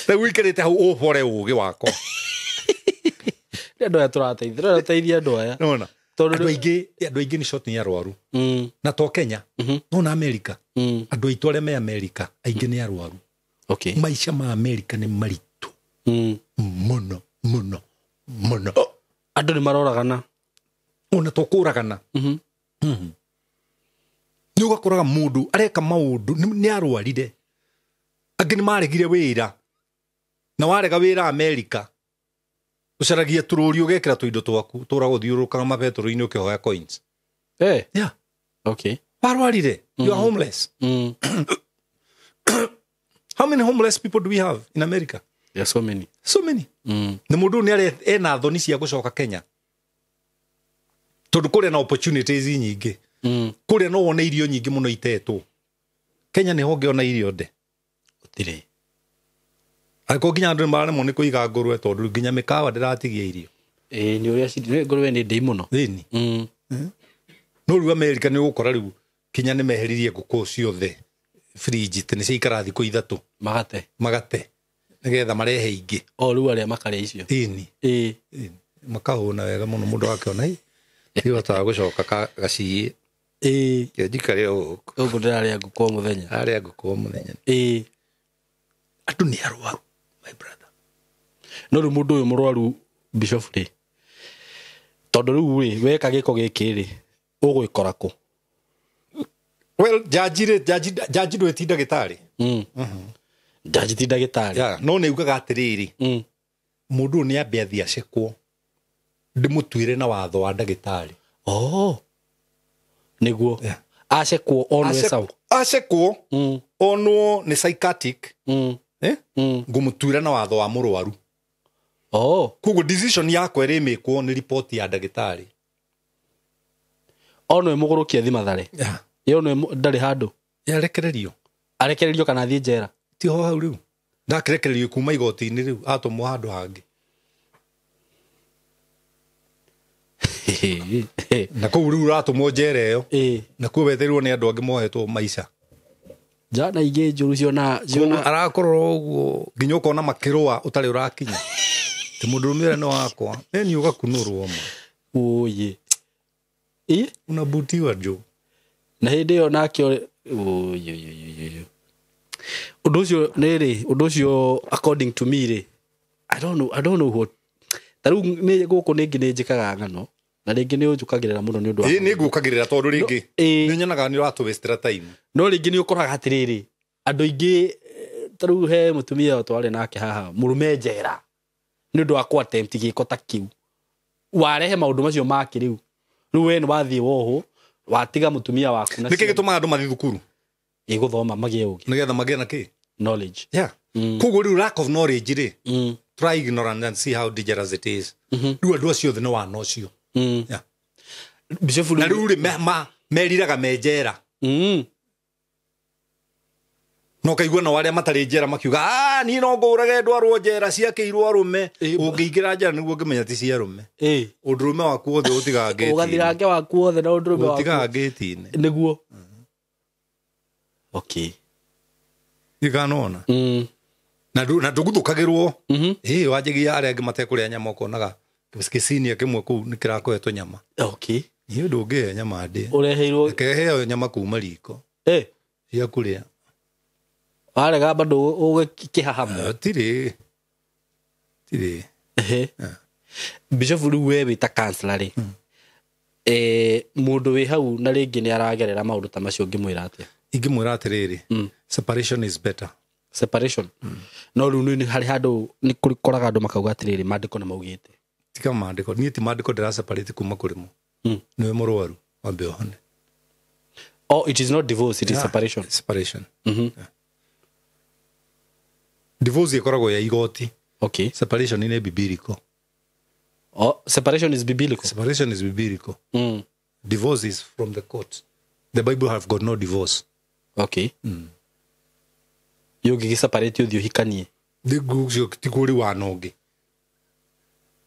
S1: Rĩu ũikarĩte hau ũhore ũgĩ wakwa.
S2: Nĩ andũ aya tũrateithia, tũrateithia andũ aya.
S1: Nĩwona?
S2: Tondũ
S1: Andũ aingĩ nĩ short nĩ arwaru. Na to Kenya, no na America. Andũ aitũ arĩa me America aingĩ nĩ arwaru.
S2: Okay.
S1: Maica ma America nĩ maritũ. Mũno, mũno, mũno.
S2: Andũ nĩ maroragana.
S1: Ona to kũragana. Nĩ ũgakoraga mũndũ areka maũndũ nĩ arwarire. Angĩ nĩ maregire wĩra. Na warega wĩra America. Ũcaragia tũrũri ũgekĩra tũindo twaku, tũra gũthiũrũrũkaga mabetũrũ-inĩ ũkĩhoya coins.
S2: Eh.
S1: Yeah.
S2: Okay.
S1: Warwarire. You are homeless. How many homeless people do we have in America?
S2: There are so many.
S1: So many. Na mũndũ ũyũ nĩ ena thoni cia gũcoka Kenya. Tondũ kũrĩa na opportunities nyingĩ. Kũrĩa no wone irio nyingĩ mũno itetwo. Kenya nĩho ũngĩona irio nde.
S2: Gũtirĩ.
S1: Angĩkorwo nginya andũ nĩmaremwo nĩ kũiga ngũrwe tondũ nginya mĩkawa ndĩratigia irio.
S2: Ĩĩ nĩ ũrĩa ngũrwe nĩ ndĩi mũno.
S1: Thĩni. No rĩu America nĩ ũgũkora rĩu kinya nĩ meheririe ngũkũ ciothe fridge tĩ nĩ ciaikara thikũ 3. Magate. Nĩgetha marehe ingĩ.
S2: O rĩu arĩa makarĩa icio.
S1: Ĩni.
S2: Ĩĩ.
S1: Makahũna wega mũno mũndũ akĩona ĩ. Ndihotaga gũcoka gaciĩ.
S2: Ĩĩ.
S1: Njikare o gũkũ.
S2: Ũguo ndĩrarĩa ngũkũ o mũthenya.
S1: Arĩa ngũkũ o mũthenya.
S2: Ĩĩ.
S1: Andũ nĩ arwaru, my brother.
S2: No rĩu mũndũ ũyũ mũrwaru Bishop rĩ. Tondũ rĩu rĩ weka gĩko gĩkĩ rĩ ũgwĩkora kũ?
S1: Well, jaji ndwĩ ti ndagĩtarĩ.
S2: Jaji ti ndagĩtarĩ.
S1: Yeah, no nĩ ugaga atĩrĩrĩ. Mũndũ ũyũ nĩ ambe athiĩ acekwo. Ndĩmũtuĩre na watho wa ndagĩtarĩ.
S2: Oh. Nĩguo.
S1: Yeah.
S2: Acekwo onwo sawa.
S1: Acekwo onwo nĩ psychiatric. Eh? Ngũmũtuĩra na watho wa mũrwaru.
S2: Oh.
S1: Koguo decision yakwa ĩrĩmĩkwo nĩ report ya ndagĩtarĩ.
S2: Onwo mũgũrũki athi Mathare.
S1: Yeah.
S2: Yo no ndarĩ handũ.
S1: Yarekererio.
S2: Arekererio kana athiĩ njera?
S1: Ti ho hau rĩu. Ndakirekererio kuma igoti-inĩ rĩu atũmwo handũ hangĩ. Na kũu rĩu ũratũmwo njera ĩyo. Na kuo wetheirwo nĩ andũ angĩ mohetwo maica.
S2: Njana ingĩ njũru ciona
S1: arakorwo ũguo nginya ũkona makĩrũa ũtarĩ ũrakinya. Ti mũndũrũme ũrĩa nĩ wakwa. Nĩ ũgakunũrwo ma.
S2: Ũyĩ. Ĩ?
S1: Unabutiwa njũ.
S2: Na hĩndĩ ĩyo nake ũyĩ. Ũndũ ũcio nĩ rĩ, ũndũ ũcio according to me rĩ, I don't know what. Ta rĩu nĩ gũkũ nĩngĩ nĩ njĩkaga ng'ano na rĩngĩ nĩ ũnjũkagĩrĩra mũno nĩ ũndũ wa
S1: Ĩ nĩ ngũkagĩrĩra tondũ rĩngĩ nĩ nyonaga nĩ ũratũwastĩra time.
S2: No rĩngĩ nĩ ũkoraga atĩrĩrĩ, andũ aingĩ ta rĩu he mũtumia twarĩ nake haha mũrũme njera nĩ ũndũ wa kũ attempt gĩko ta kĩu. Warehe maũndũ macio make rĩu. Rĩu we nĩ wathiĩ wohwo watiga mũtumia waku na
S1: Nĩkĩ gĩtũmaga andũ mathiĩ thukuru?
S2: Gĩgũthoma magĩe ũgĩ.
S1: Nĩgetha magĩe na kĩ?
S2: Knowledge.
S1: Yeah. Koguo rĩu lack of knowledge rĩ, try ignorance and see how dangerous it is. Rĩu andũ acio othe nĩ wana ũcio. Yeah.
S2: Bishop
S1: Na rĩu rĩ meriraga me njera. No kaigua na arĩa matarĩ njera makiuga, "Ah, niĩ no ngũrage ndwarwo njera ciakĩirwo arũme." Ũngĩingĩra njera nĩguo ũngĩmenya ti cia arũme. Ũndũrũme waku wothe ũtigaga ngĩti-inĩ.
S2: Ũgathirange waku wothe na ũndũrũme waku.
S1: Ũtigaga ngĩti-inĩ.
S2: Nĩguo. Okay.
S1: Ikanona. Na ndũguthũkagĩrwo. Ĩ wanjagia arĩa angĩ matekũrĩa nyama ũkonaga gĩcinia kĩmwe kũu nĩ kĩrakũhetwo nyama.
S2: Okay.
S1: Niĩ ndũngĩhe nyama ndĩe.
S2: Ũreheirwo.
S1: Reke heo nyama kuma riko. Cia kũrĩa.
S2: Warega bado ũgĩkĩhahamo.
S1: Tirĩ. Tirĩ.
S2: Bishop rĩu we wĩ ta counselor rĩ. Mũndũ wĩ hau na rĩngĩ nĩ aragerera maũndũ ta macio ũngĩmwĩra atĩa?
S1: Ingĩmwĩra atĩrĩrĩ, separation is better.
S2: Separation. No rĩu nĩ harĩ handũ nĩ kũrĩ andũ makauga atĩrĩrĩ maandĩko nĩ maugĩte.
S1: Tiga maandĩko, niĩ ti maandĩko ndĩra separate kuma kũrĩ mo. Nĩwe mũrwaru, wambe ũhone.
S2: Oh, it is not divorce, it is separation.
S1: Separation. Yeah. Divorce ĩkoragwo ya igoti.
S2: Okay.
S1: Separation nĩ biblical.
S2: Oh, separation is biblical.
S1: Separation is biblical. Divorce is from the court. The Bible have got no divorce.
S2: Okay. Yo gĩgĩseparate ũthiĩ ũhikanie.
S1: Thĩngũ ti kũrĩ wana ũngĩ.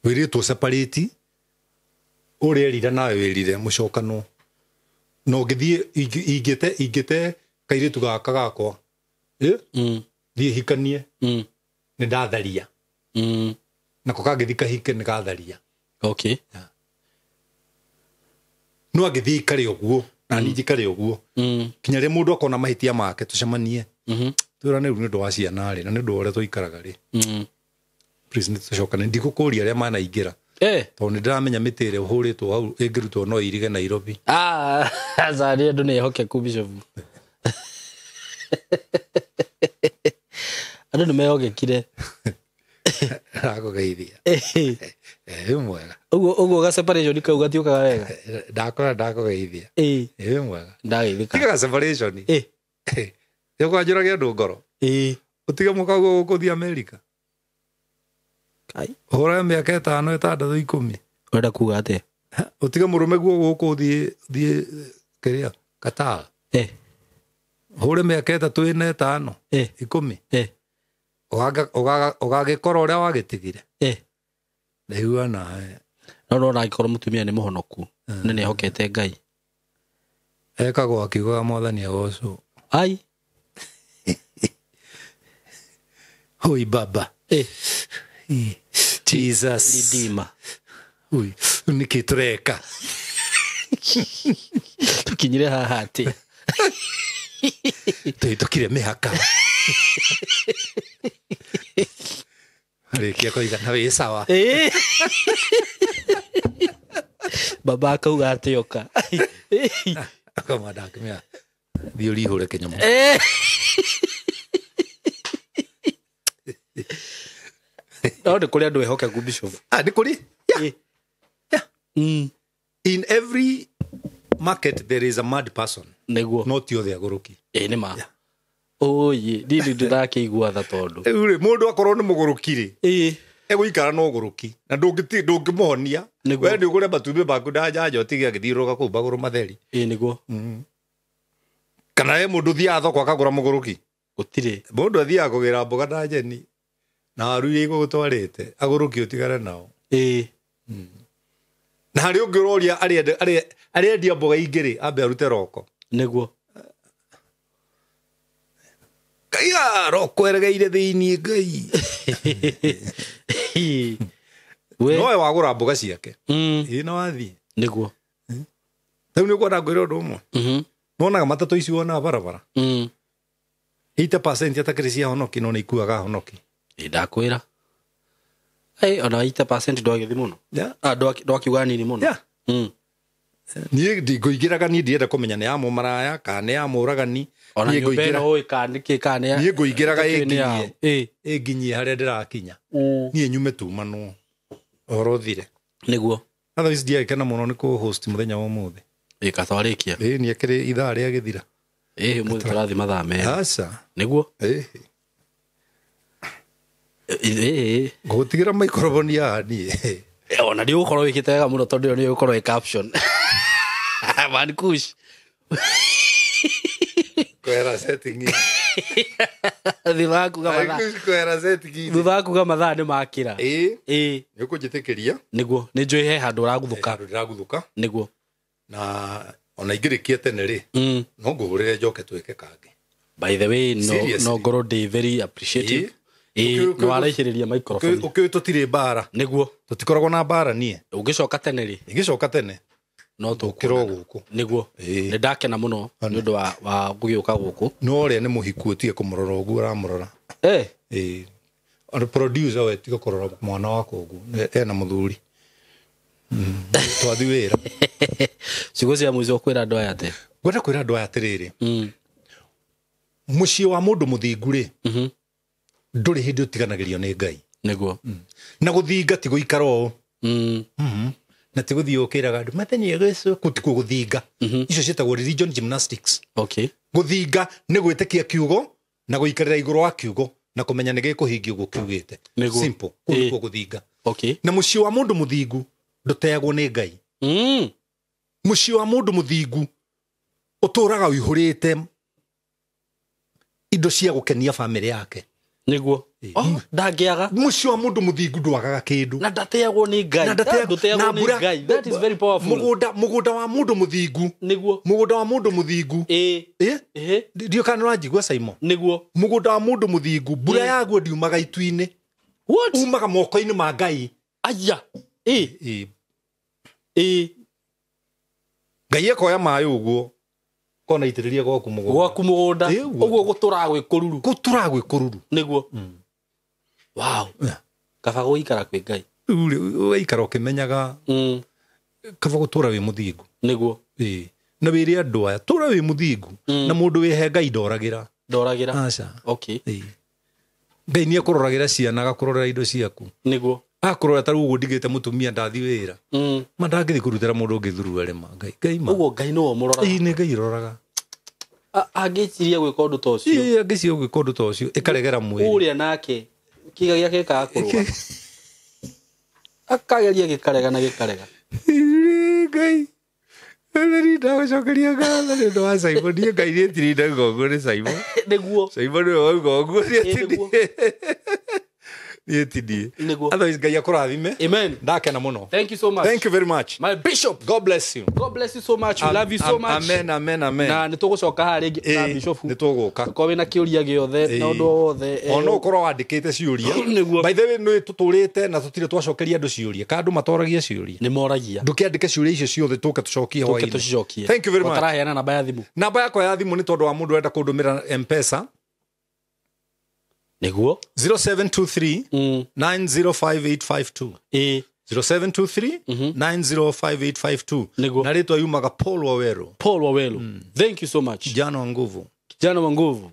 S1: Wĩrĩtwo separate, ũrĩa erira nawe wĩrire mũcokanwo. Na ũngĩthiĩ ingĩte kairĩtu gaka gakwa. Thiĩ hikanie. Nĩ ndatharia. Nako kangĩthiĩ kahike nĩ gatharia.
S2: Okay.
S1: No angĩthiĩ ikare ũguo, na niĩ njikare ũguo. Kinya rĩrĩa mũndũ akona mahĩtia make tũcemanie. Twĩrane rĩu nĩ ũndũ wa ciana rĩ, na nĩ ũndũ wa ũrĩa tũikaraga rĩ. Please nĩ tũcokane. Ndigũkũria arĩa manaingĩra. Tondũ nĩ ndĩramenya mĩtĩ ĩrĩa ũhũrĩtwo hau ĩngĩrutwo no ĩirige Nairobi.
S2: Ah, aca nĩ andũ nĩ ehokeku Bishop. Andũ nĩ meyogekire.
S1: Ndakũgeithia. Wĩ mwega.
S2: Ũguo ga separation kau gatiũkaga wega.
S1: Ndakora ndakũgeithia. Wĩ mwega.
S2: Ndageithĩka.
S1: Tiga ga separation. Nĩũkwanjũragia andũ ngoro. Ũtige mũkaguo gũkũthiĩ Amerika.
S2: Kai.
S1: Ũhũrage mĩaka 5, 6, 10.
S2: Ũrenda kuga atĩa?
S1: Ũtige mũrũme guo gũkũ ũthiĩ kĩrĩa Qatar. Ũhũre mĩaka 3, 4, 5, 10. Ũgagĩkora ũrĩa wagĩtigire. Ndaigua nawe.
S2: No nona angĩkorwo mũtumia nĩ mũhonoku na nĩ ehokete Ngai.
S1: Ekagwo akiugaga mwathani agocwo.
S2: Ai.
S1: Hoi baba. Jesus.
S2: Redeemer.
S1: Ui, nĩkĩ tũreka?
S2: Tũkinyire haha atĩa?
S1: Tũhĩtũkire mĩhaka. Arĩkia koiga na wĩ sawa.
S2: Baba akauga atĩ oka.
S1: Akama ndakĩmĩa thiĩ ũrihũre kĩnyamũ.
S2: No nĩ kũrĩ andũ ehokeku Bishop.
S1: Nĩ kũrĩ? Yeah. Yeah. In every market there is a mad person.
S2: Nĩguo.
S1: No ti othe agũrũki.
S2: Nĩ ma. Oye, ndini ndĩrakĩigua tha tondũ.
S1: Rĩu rĩ, mũndũ akorwo nĩ mũgũrũki rĩ, egũikara na ũgũrũki na ndũngĩmũhonia. We nĩ ũgũre matumbĩ maku na njanjo ũtige agĩthiũrũrũka kũu magũrũ matheri.
S2: Nĩguo.
S1: Kana he mũndũ ũthiaga thoko akagũra mũgũrũki?
S2: Gũtirĩ.
S1: Mũndũ athiaga kũgĩra mboga na nyeni na waru iria igũgũtwarĩte, agũrũki ũtigane nao. Na harĩ ũngĩ ũroria arendia mboga ingĩ rĩ, ambe arute roko.
S2: Nĩguo.
S1: Kaiga roko eregeire thĩinĩ Ngai. Nowe wagũra mboga ciake. Na wathiĩ.
S2: Nĩguo.
S1: Rĩu nĩ ũkwenda ngwĩre ũndũ ũmwe? Nĩwonaga matatũ ici wonaga barabara? 80% atakĩrĩ cia honoki no nĩ ikuaga honoki.
S2: Ndakwĩra. Ona 80% ndwagĩthi mũno. Ndwakiuga nini mũno.
S1: Niĩ ndingũingĩraga, niĩ ndienda kũmenya nĩ ya mũmaraya kana nĩ ya mũũragani.
S2: Ona nyũmba ĩno ũĩ kana nĩkĩ kana nĩ
S1: niĩ ngũingĩraga ĩnginyie harĩa ndĩrakinya. Niĩ nyume tumanwo ũhoro ũthire.
S2: Nĩguo.
S1: Otherwise ndiagĩkena mũno nĩ kũ-host mũthenya wa ũmũthĩ.
S2: Katwarĩkia.
S1: Nĩ akĩrĩ ithaa rĩa gĩthira.
S2: Ũmũthĩ tũrathiĩ mathaa merĩ.
S1: Aca.
S2: Nĩguo.
S1: Ngũgũtigĩra maikoroboni haha niĩ.
S2: Ona nĩ ũgũkorwo wĩkĩte wega mũno tondũ ĩyo nĩyo ĩgũkorwo ĩ caption. Man Kush.
S1: Kwera setting.
S2: Thutha wa kuga mathaa.
S1: Kwera setting.
S2: Thutha wa kuga mathaa nĩ makĩra.
S1: Nĩ ũkũnjĩtĩkĩria?
S2: Nĩguo. Nĩ njũĩ he handũ ũraguthũka.
S1: Handũ ndĩraguthũka.
S2: Nĩguo.
S1: Na ona ingĩrĩkia tene rĩ, no ngũhũrĩre njoke twĩke kangĩ.
S2: By the way, no ngorwo ndĩ very appreciative. Nĩ waraihĩrĩria microphone.
S1: Ũkĩũĩ tũtirĩ mbara.
S2: Nĩguo.
S1: Tũtikoragwo na mbara niĩ.
S2: Ũngĩcoka tene rĩ?
S1: Ingĩcoka tene.
S2: No
S1: tũkĩrwo gũkũ.
S2: Nĩguo. Nĩ ndakena mũno nĩ ũndũ wa gũgĩũka gũkũ.
S1: No ũrĩa nĩ mũhiku ũtige kũmũrora ũguo ũramũrora. Ona producer we tiga kũrora mwana wakwa ũguo. Ena mũthuri. Twathi wĩra.
S2: Ciugo cia mũico kwĩra andũ aya atĩa?
S1: Ngwenda kwĩra andũ aya atĩrĩrĩ. Mũciĩ wa mũndũ mũthingu rĩ, ndũrĩ hĩndĩ ũtiganagĩrio nĩ Ngai.
S2: Nĩguo.
S1: Na gũthinga ti gũikara ũũ. Na ti gũthiĩ ũkĩraga andũ mathenya gĩco, kũu tikuo gũthinga. Icio ciĩtagwo religion gymnastics. Gũthinga nĩ gwĩtĩkia kiugo na gũikarĩra igũrũ wa kiugo na kũmenya nĩ gĩkũhingia ũguo kiugĩte. Simple. Kũu nĩkuo gũthinga. Na mũciĩ wa mũndũ mũthingu ndũteagwo nĩ Ngai. Mũciĩ wa mũndũ mũthingu ũtũraga ũihũrĩte indo cia gũkenia bamĩrĩ yake.
S2: Nĩguo. Ndangĩaga.
S1: Mũciĩ wa mũndũ mũthingu ndwagaga kĩndũ.
S2: Na ndateagwo nĩ Ngai. Ndũteagwo nĩ Ngai. That is very powerful.
S1: Mũgũnda wa mũndũ mũthingu.
S2: Nĩguo.
S1: Mũgũnda wa mũndũ mũthingu. Ndiũ kana nĩũranjigua Saimo?
S2: Nĩguo.
S1: Mũgũnda wa mũndũ mũthingu, mbura yaguo ndiumaga itu-inĩ.
S2: What?
S1: Umaga moko-inĩ ma Ngai.
S2: Aya.
S1: Ngai ekoya maĩ ũguo kona itĩrĩria gwaku mũgũnda.
S2: Gwaku mũgũnda. Ũguo gũtũraga gwĩ kũruru.
S1: Gũtũraga gwĩ kũruru.
S2: Nĩguo. Wow. Kaba gũikara kwĩ Ngai.
S1: Rĩu ũgaikara ũkĩmenyaga kaba gũtũra wĩ mũthingu.
S2: Nĩguo.
S1: Na wĩre andũ aya tũra wĩ mũthingu. Na mũndũ wĩhe Ngai ndoragĩra.
S2: Ndoragĩra.
S1: Aca. Ngai nĩ akũroragĩra ciana agakũrorera indo ciaku.
S2: Nĩguo.
S1: Akũrora ta rĩu ũguo ndigĩte mũtumia ndathi wĩra. Ma ndangĩthiĩ kũrutĩra mũndũ ũngĩ thuruarĩ ma. Ngai Ngai ma.
S2: Ũguo Ngai nĩwe ũmũroraga.
S1: Ĩĩ nĩ Ngai ũroraga.
S2: Angĩciria gwĩka ũndũ ta ũcio.
S1: Ĩĩ angĩciria gwĩka ũndũ ta ũcio ĩkaregera mwĩrĩ.
S2: Ũrĩa nake kĩga gĩake gĩkaga kũrũgama. Akageria gĩkarega na gĩkarega.
S1: Ngai. Nĩ ndagũcokeria ngatho nĩ ũndũ wa Simon. Niĩ Ngai niĩ ndirindauga ũguo nĩ Simon.
S2: Nĩguo.
S1: Simon nĩwe wauga ũguo. Niĩ ti niĩ.
S2: Nĩguo.
S1: Otherwise Ngai akũrathime.
S2: Amen.
S1: Ndakena mũno.
S2: Thank you so much.
S1: Thank you very much.
S2: My bishop.
S1: God bless you.
S2: God bless you so much. We love you so much.
S1: Amen, amen, amen.
S2: Na nĩ tũgũcoka haha rĩngĩ na bishop.
S1: Nĩ tũgũka.
S2: Korwo wĩna kĩũria gĩothe na ũndũ o wothe.
S1: Ona ũkorwo wandĩkĩte ciũria.
S2: Nĩguo.
S1: By the way nĩ tũtũrĩte na tũtirĩ twacokeria andũ ciũria. Ka andũ matoragia ciũria.
S2: Nĩ moragia.
S1: Ndũkĩandĩke ciũria icio ciothe tũke tũcokie
S2: Tũke
S1: hwaĩ-inĩ.
S2: tũcicokie.
S1: Thank you very much.
S2: Ũtaraheana namba ya thimũ.
S1: Namba yakwa ya thimũ nĩ tondũ wa mũndũ ũrenda kũndũmĩra M-Pesa.
S2: Nĩguo.
S1: 0723 905852.
S2: Ĩĩ.
S1: 0723 905852.
S2: Nĩguo.
S1: Na rĩtwa yumaga Paul Waweru.
S2: Paul Waweru. Thank you so much.
S1: Kijana wa nguvu.
S2: Kijana wa nguvu.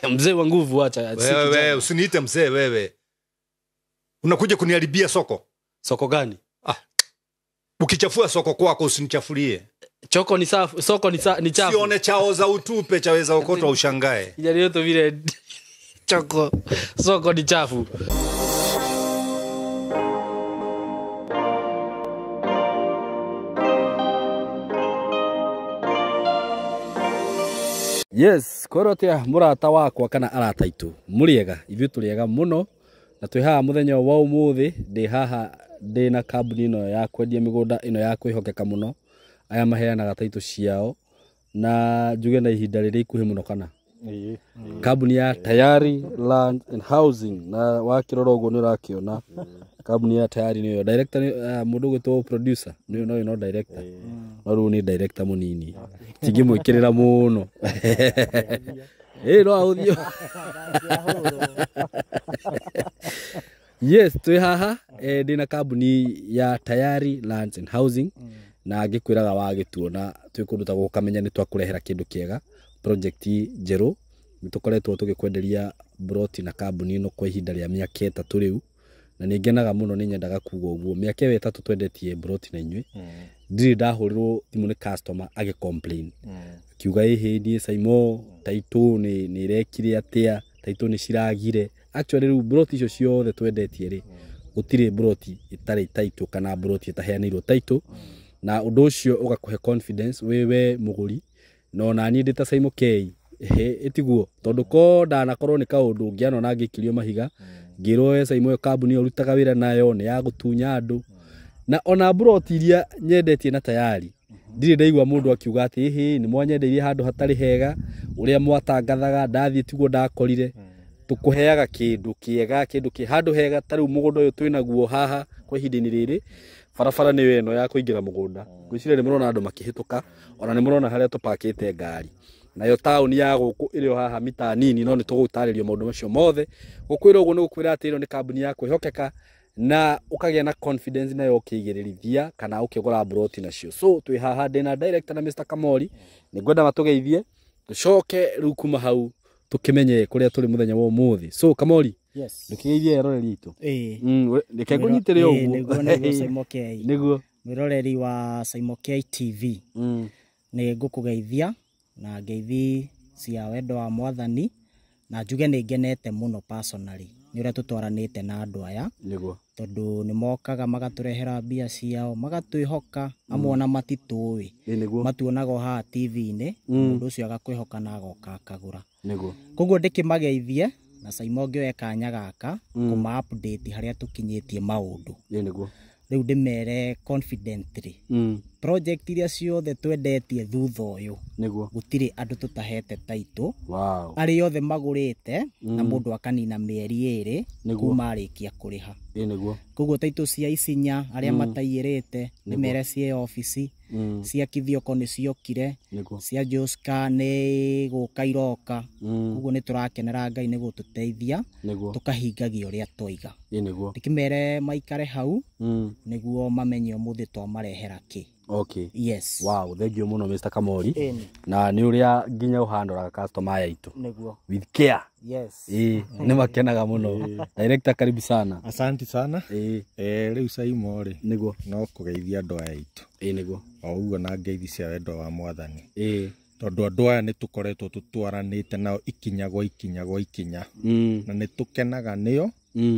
S2: Mzee wa nguvu acha.
S1: Wewe usiniite mzee wewe. Unakuja kuniharibia soko.
S2: Soko gani?
S1: Ah. Ukichafua soko kwako usinichafulie.
S2: Choko ni safu, soko ni chafu.
S1: Sione chao za utupe chaweza okotwa ushangae.
S2: Kijana yote vile choko soko ni chafu. Yes, kwĩrwo atĩa mũrata wakwa kana arata aitũ mũrĩega, ithuĩ tũrĩega mũno na twĩ haha mũthenya wa ũmũthĩ. Ndĩ haha ndĩ na kambuni ĩno ya kwendia mĩgũnda ĩno ya kwĩhokeka mũno, aya maheanaga taitũ ciao na njuge na ihinda rĩrĩa ikuhĩ mũno kana kambuni ya Tayari Land and Housing. Na wakĩrora ũguo nĩ ũrakĩona kambuni ya Tayari nĩyo director, mũndũ ũgwĩtwo producer nĩyo no no director, no rĩu nĩ director mũnini tingĩmwĩkĩrĩra mũno. Ĩĩ no ahũthio. Yes, twĩ haha ndĩ na kambuni ya Tayari Lands and Housing na ngĩkwĩraga wagĩtuona twĩ kũndũ ta gũkũ kamenya nĩ twakũrehera kĩndũ kĩega, project njerũ. Nĩ tũkoretwo tũgĩkwenderia broti na kambuni ĩno kwa ihinda rĩa mĩaka 3 rĩu, na nĩ ngenaga mũno, nĩ nyendaga kuga ũguo. Mĩaka ĩyo 3 twendetie broti na inyuĩ, ndirĩ ndahũrĩrwo thimũ nĩ customer agĩ complain akiuga ĩhĩ niĩ Saimo taitũ nĩ irekire atĩa, taitũ nĩ ciragire. Actually rĩu broti icio ciothe twendetie rĩ, gũtirĩ broti ĩtarĩ taitũ kana broti ĩtaheanĩirwo taitũ, na ũndũ ũcio ũgakũhe confidence wewe mũgũri. No na niĩ ndĩ ta Saimo K ĩtiguo, tondũ ko ndanakorwo nĩ kaũndũ ngĩanona ngĩkirio mahiga ngĩrwo we Saimo ĩyo kambuni ĩyo ũrutaga wĩra nayo nĩ ya gũtunya andũ. Na ona broti iria nyendetie na Tayari ndirĩ ndaigua mũndũ akiuga atĩ ĩhĩ nĩ mwanyendeirie handũ hatarĩ hega, ũrĩa mwatangathaga ndathiĩ tiguo ndakorire. Tũkũheaga kĩndũ kĩega, kĩndũ kĩ handũ hega. Ta rĩu mũgũnda ũyũ twĩnaguo haha kwa ihinda-inĩ rĩrĩ, barabara nĩyo ĩno ya kũingĩra mũgũnda. Ngwĩciria nĩ mũrona andũ makĩhĩtũka, ona nĩ mũrona harĩa tũpakĩte ngari. Nayo taũni ya gũkũ ĩrĩ o haha mita nini, no nĩ tũgũtarĩrio maũndũ macio mothe. Gũkwĩra ũguo nĩ gũkwĩra atĩ ĩno nĩ kambuni ya kwĩhokeka na ũkagĩa na confidence nayo ũkĩigĩrĩrithia kana ũkĩgũra broti nacio. So twĩ haha ndĩ na director na Mr. Kamori, nĩ ngwenda matũgeithie tũcoke rĩu kuma hau tũkĩmenye kũrĩa tũrĩ mũthenya wa ũmũthĩ. So Kamori,
S3: Yes.
S2: ndũkĩgeithie eroreri aitũ.
S3: Ĩĩ.
S2: Reke ngũnyitĩre ũguo.
S3: Nĩguo nĩguo Saimo K.
S2: Nĩguo.
S3: Mwĩroreri wa Saimo K TV. Nĩ ngũkũgeithia na ngeithi cia wendo wa Mwathani, na njuge nĩ ngenete mũno personally nĩ ũrĩa tũtwaranĩte na andũ aya.
S2: Nĩguo.
S3: Tondũ nĩ mokaga magatũrehera mbia ciao, magatwĩhoka, amwe ona matitũĩ.
S2: Nĩguo.
S3: Matuonaga o haha TV-inĩ, mũndũ ũcio agakwĩhoka na agoka akagũra.
S2: Nĩguo.
S3: Koguo ndĩkĩmageithie na Saimo ngĩoe kanya gaka kũma update harĩa tũkinyĩtie maũndũ.
S2: Nĩguo.
S3: Rĩu ndĩmere confidently. Project iria ciothe twendetie thutha ũyũ,
S2: Nĩguo.
S3: gũtirĩ andũ tũtahete taitũ.
S2: Wow.
S3: Arĩa othe magũrĩte na mũndũ akanina mĩeri 2 kuma arĩkia kũrĩha.
S2: Nĩguo.
S3: Koguo taitũ cia Isinya arĩa mataiyĩrĩte ndĩmere ciĩ obici, cia Kithioko nĩ ciokire, cia Joska nĩ gũka iroka. Koguo nĩ tũrakenera Ngai nĩ gũtũteithia tũkahingagia ũrĩa twaiga.
S2: Nĩguo.
S3: Ndĩkĩmere maikare hau nĩguo mamenye ũmũthĩ twamarehera kĩ.
S2: Okay.
S3: Yes.
S2: Wow, thank you muno Mr. Kamori.
S3: Ĩni.
S2: Na nĩ ũrĩa nginya ũhandoraga customer aya aitũ.
S3: Nĩguo.
S2: With care.
S3: Yes.
S2: Ĩĩ, nĩ makenaga mũno. Director, karibu sana.
S1: Asanti sana.
S2: Ĩĩ.
S1: Rĩu Saimo rĩ,
S2: Nĩguo.
S1: no kũgeithia andũ aya aitũ.
S2: Ĩĩ, nĩguo.
S1: O ũguo na ngeithi cia wendo wa Mwathani.
S2: Ĩĩ.
S1: Tondũ andũ aya nĩ tũkoretwo tũtwaranĩte nao ikinya gwa ikinya gwa ikinya. Na nĩ tũkenaga nĩo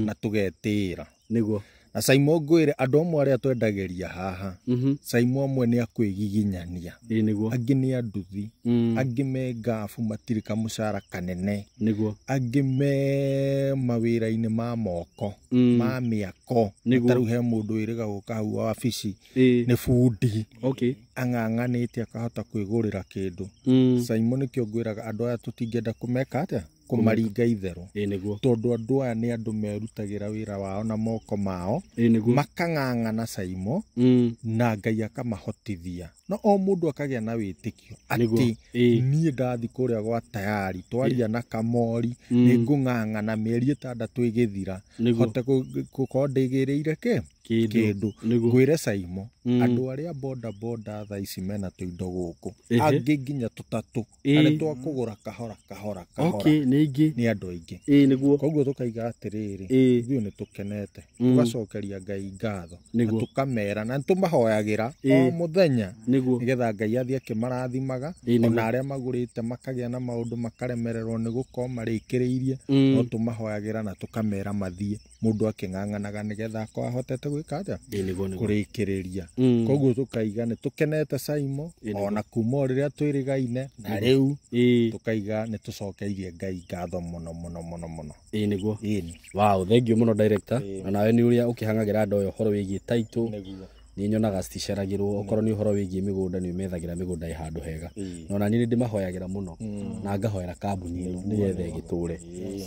S1: na tũgetĩĩra.
S2: Nĩguo.
S1: Na Saimo ngwĩre andũ amwe arĩa twendagĩria haha, Saimo amwe nĩ akwĩgiginyania.
S2: Ĩĩ, nĩguo.
S1: Angĩ nĩ anduthi, angĩ me ngabu matirĩ kamũcara kanene,
S2: Nĩguo.
S1: angĩ me mawĩra-inĩ ma moko, ma mĩako.
S2: Nĩguo.
S1: Ta rĩu he mũndũ wĩrĩga gũka hau wabici,
S2: Ĩĩ.
S1: nĩ bundi.
S2: Okay.
S1: Ang'ang'anĩte akahota kwĩgũrĩra kĩndũ. Saimo nĩkĩo ngwĩraga andũ aya tũtingĩenda kũmeka atĩa? Kũmaringa itherũ.
S2: Ĩĩ, nĩguo.
S1: Tondũ andũ aya nĩ andũ merutagĩra wĩra wao na moko mao,
S2: Ĩĩ, nĩguo.
S1: makang'ang'ana Saimo, na Ngai akamahotithia. No o mũndũ akagĩa na wĩtĩkio atĩ niĩ ndathi kũrĩa gwa tayari twaria na Kamori, nĩ ngũng'ang'ana mĩeri 6 ĩgĩthira, hote gũkorwo ndĩgĩrĩire kĩ? Kĩndũ. Ngwĩre Saimo, andũ arĩa boda boda thaa ici mena tũindo gũkũ, angĩ nginya tũtatũ, na nĩ twakũgũra kahora kahora kahora.
S2: Okay, nĩ aingĩ.
S1: Nĩ andũ aingĩ.
S2: Ĩĩ, nĩguo.
S1: Koguo tũkaiga atĩrĩrĩ, ithuĩ nĩ tũkenete, tũgacokeria Ngai ngatho, na tũkamera, na nĩtũmahoyagĩra o mũthenya, nĩgetha Ngai athiĩ akĩmarathimaga, ona arĩa magũrĩte makagĩa na maũndũ makaremererwo nĩ gũkorwo marĩkĩrĩirie, no tũmahoyagĩra na tũkamera mathiĩ mũndũ akĩng'ang'anaga nĩgetha akorwo ahotete gwĩka atĩa? Kũrĩkĩrĩria. Koguo tũkaiga nĩ tũkenete Saimo, ona kuma o rĩrĩa twĩrĩgaine, na rĩu tũkaiga nĩ tũcokeirie Ngai ngatho mũno mũno mũno mũno.
S2: Ĩĩ, nĩguo.
S1: Ĩĩ.
S2: Wow, thank you mũno director. Na nawe nĩ ũrĩa ũkĩhang'agĩra andũ aya ũhoro wĩgiĩ title.
S1: Nĩguo.
S2: Nĩ nyonaga citiceragĩrwo, okorwo nĩ ũhoro wĩgiĩ mĩgũnda nĩ ũmethagĩra mĩgũnda ĩ handũ hega. Na ona niĩ nĩ ndĩmahoyagĩra mũno, na ngahoera kambuni ĩno nĩgetha ĩgĩtũre.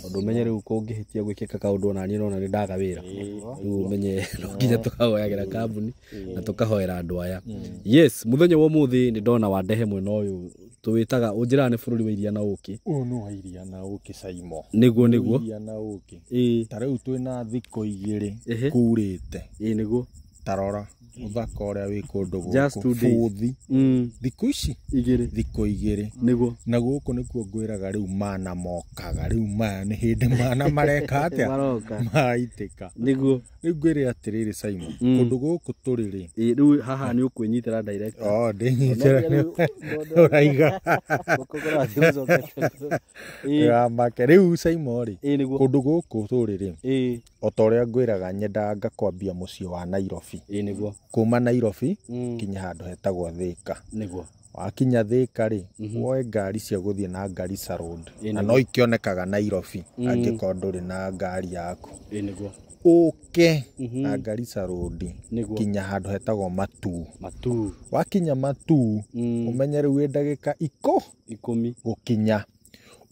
S2: Tondũ ũmenye rĩu kũngĩhĩtia gwĩkĩka kaũndũ ona niĩ nona nĩ ndaga wĩra. Rĩu ũmenye no nginya tũkahoyagĩra kambuni na tũkahoera andũ aya. Yes, mũthenya wa ũmũthĩ nĩ ndona wandehe mwena ũyũ tũwĩtaga ũnjĩraga nĩ bũrũri wa iria na ũkĩ.
S1: Ũyũ nĩ wa iria na ũkĩ Saimo.
S2: Nĩguo, nĩguo.
S1: Iria na ũkĩ.
S2: Ĩĩ.
S1: Ta rĩu twĩna thikũ 2 kurĩte.
S2: Ĩĩ, nĩguo.
S1: Tarora ũthaka ũrĩa wĩ kũndũ
S2: Just
S1: gũkũ.
S2: 2 days.
S1: Bũthi. Thikũ ici?
S2: 2.
S1: Thikũ 2.
S2: Nĩguo.
S1: Na gũkũ nĩkuo ngwĩraga rĩu mana mokaga. Rĩu maya nĩ hĩndĩ mana mareka atĩa?
S2: Maroka.
S1: Maraitĩka.
S2: Nĩguo.
S1: Rĩu ngwĩre atĩrĩrĩ Saimo, kũndũ gũkũ tũrĩ rĩ.
S2: Ĩĩ, rĩu haha nĩ ũkwĩnyitĩra director.
S1: Oh, ndĩnyitĩra. Ũraiga. Ndĩramake. Rĩu Saimo rĩ,
S2: Ĩĩ, nĩguo.
S1: kũndũ gũkũ tũrĩ rĩ,
S2: Ĩĩ.
S1: o ta ũrĩa ngwĩraga nyendaga ngakwambia mũciĩ wa Nairobi.
S2: Ĩĩ, nĩguo.
S1: Kuma Nairobi kinya handũ hetagwo Thika.
S2: Nĩguo.
S1: Wakinya Thika rĩ, woe ngari cia gũthiĩ na Garissa Road.
S2: Ĩĩ,
S1: Na
S2: nĩguo.
S1: no ikĩonekaga Nairobi angĩkorwo ndũrĩ na ngari yaku.
S2: Ĩĩ, nĩguo.
S1: Ũke na Garissa Road
S2: Nĩguo.
S1: kinya handũ hetagwo Matuu.
S2: Matuu.
S1: Wakinya Matuu, ũmenye rĩu wĩ ndagĩka
S2: 10
S1: gũkinya.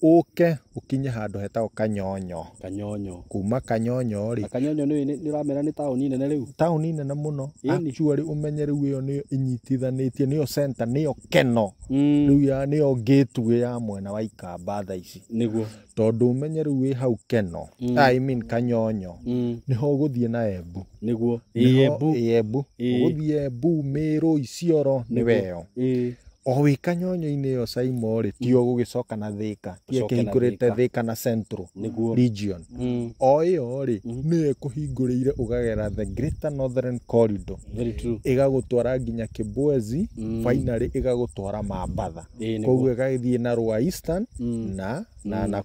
S1: Ũke ũkinye handũ hetagwo Kanyonyo.
S2: Kanyonyo.
S1: Kuma Kanyonyo rĩ.
S2: Na Kanyonyo nĩ ũramera nĩ taũni nene rĩu.
S1: Taũni nene mũno.
S2: Ĩni.
S1: Actually ũmenye rĩu ĩyo nĩyo ĩnyitithanĩtie, nĩyo center, nĩyo Keno. Rĩu ya nĩyo gateway ya mwena wa Ikamba thaa ici.
S2: Nĩguo.
S1: Tondũ ũmenye rĩu wĩ hau Keno. I mean Kanyonyo. Nĩho ũgũthiĩ na Embu.
S2: Nĩguo.
S1: Nĩho
S2: Embu.
S1: Embu. Ũgũthiĩ Embu, Meru, Isiolo, nĩ weyo.
S2: Ĩĩ.
S1: O wĩ Kanyonyo-inĩ ĩyo Saimo rĩ, tio gũgĩcoka na Thika. Tiyo
S2: Ũcoke na
S1: ĩkĩhingũrĩte
S2: Thika.
S1: Thika na Central
S2: Nĩguo.
S1: Region. O ĩyo rĩ, nĩyo ĩkũhingũrĩire ũgagera the Greater Northern Corridor.
S2: Very true.
S1: Ĩgagũtwara nginya Kibwezi, finally ĩgagũtwara Mambatha.
S2: Ĩĩ, nĩguo.
S1: Koguo ĩgagĩthiĩ na Rua Eastern na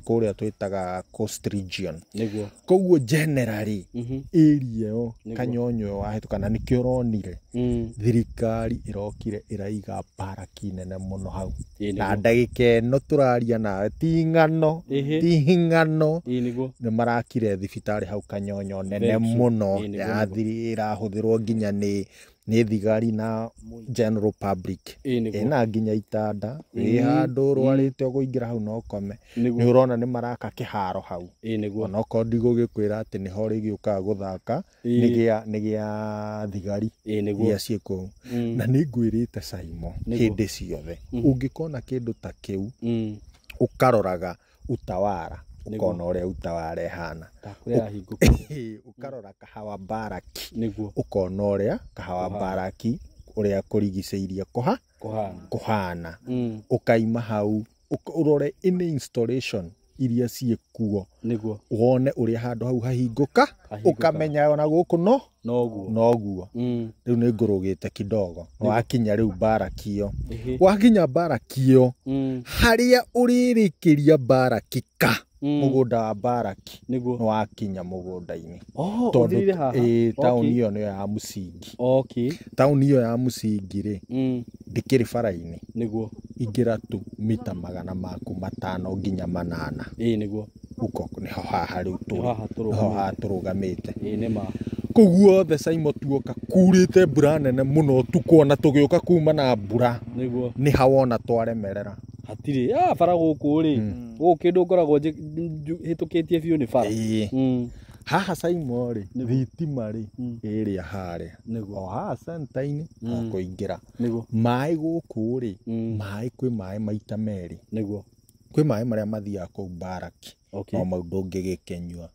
S1: kũrĩa twĩtaga Coast Region.
S2: Nĩguo.
S1: Koguo generally area ĩyo Kanyonyo ĩyo wahĩtũka na nĩkĩo ũronire thirikari ĩrokire ĩraiga baraki nene mũno hau.
S2: Ĩĩ,
S1: Na
S2: nĩguo.
S1: ndagĩka ĩno tũraria nawe ti ng'ano,
S2: Ĩhĩ.
S1: ti ng'ano.
S2: Ĩĩ, nĩguo.
S1: Nĩ marakire thibitarĩ hau Kanyonyo nene
S2: Very true.
S1: mũno.
S2: Ĩĩ, nĩguo,
S1: Ya
S2: nĩguo.
S1: thiri ĩrahũthĩrwo nginya nĩ thigari na general public.
S2: Ĩĩ, nĩguo.
S1: Ĩna nginya itanda, wĩ handũ ũrwarĩte ũkũingĩra hau no ũkome.
S2: Nĩguo.
S1: Nĩ ũrona nĩ maraka kĩharo hau.
S2: Ĩĩ, nĩguo.
S1: Onokorwo ndigũgĩkwĩra atĩ nĩho rĩgĩũkaga gũthaka, nĩ gĩa thigari
S2: Ĩĩ, nĩguo.
S1: iria ciĩ kũu. Na nĩ ngwĩrĩte Saimo
S2: Nĩguo.
S1: hĩndĩ ciothe ũngĩkona kĩndũ ta kĩu ũkaroraga utawara, ũkona ũrĩa utawara ĩhana. Ũkarora Kahawa Baraki,
S2: Nĩguo.
S1: ũkona ũrĩa Kahawa Baraki
S4: ũrĩa kũrigicĩirie kũhana. Ũkaima hau ũrore any installation iria ciĩkuo
S2: nĩguo
S4: wone ũrĩa handũ hau hahingũka ũkamenya ona gũkũ no noguo. Rĩu nĩ ngũrũgĩte kidogo wakinya rĩu barakio wakinya barakio harĩa ũrĩrĩkĩria barakika mũgũnda wa baraki
S2: nĩguo
S4: nĩ wakinya mũgũnda-inĩ
S2: tondũ
S4: taũni ĩyo nĩyo ya mũcingi. Taũni ĩyo ya mũcingi rĩ ndĩkĩrĩ bara-inĩ
S2: nĩguo
S4: ingĩra tu mita 500 nginya 800
S2: nĩguo
S4: huko nĩho haha rĩu nĩho haha tũrũgamĩte.
S2: Nĩma
S4: kũu guothe Saimo tuoka kurĩte mbura nene mũno ũtukũ ona tũgĩũka kuma na mbura
S2: nĩguo
S4: nĩ hawona twaremerera
S2: hatirĩ bara gũkũ rĩ gũkũ kĩndũ ngoragwo hĩtũkĩtie biũ nĩ bara.
S4: Haha Saimo rĩ thitima rĩ ĩrĩa harĩa o haha center-inĩ o kũingĩra maĩ gũkũ rĩ maĩ kwĩ maĩ maita merĩ
S2: nĩguo
S4: kwĩ maĩ marĩa mathiaga kũu baraki no mau ndũngĩgĩkĩnyua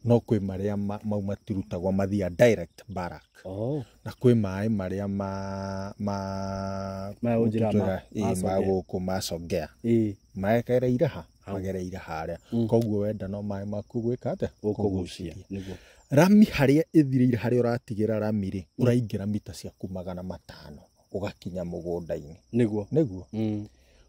S4: no kwĩ marĩa mau matirutagwo mathiaga direct barak na kwĩ maĩ marĩa ma gũkũ macongea magereire ha magereire harĩa koguo wenda no maĩ maku gwĩka atĩa
S2: ũkũgucia nĩguo
S4: rami harĩa ĩthirĩire harĩa ũratigĩra rami rĩ ũraingĩra mita ciaku 500 ũgakinya mũgũnda-inĩ
S2: nĩguo
S4: nĩguo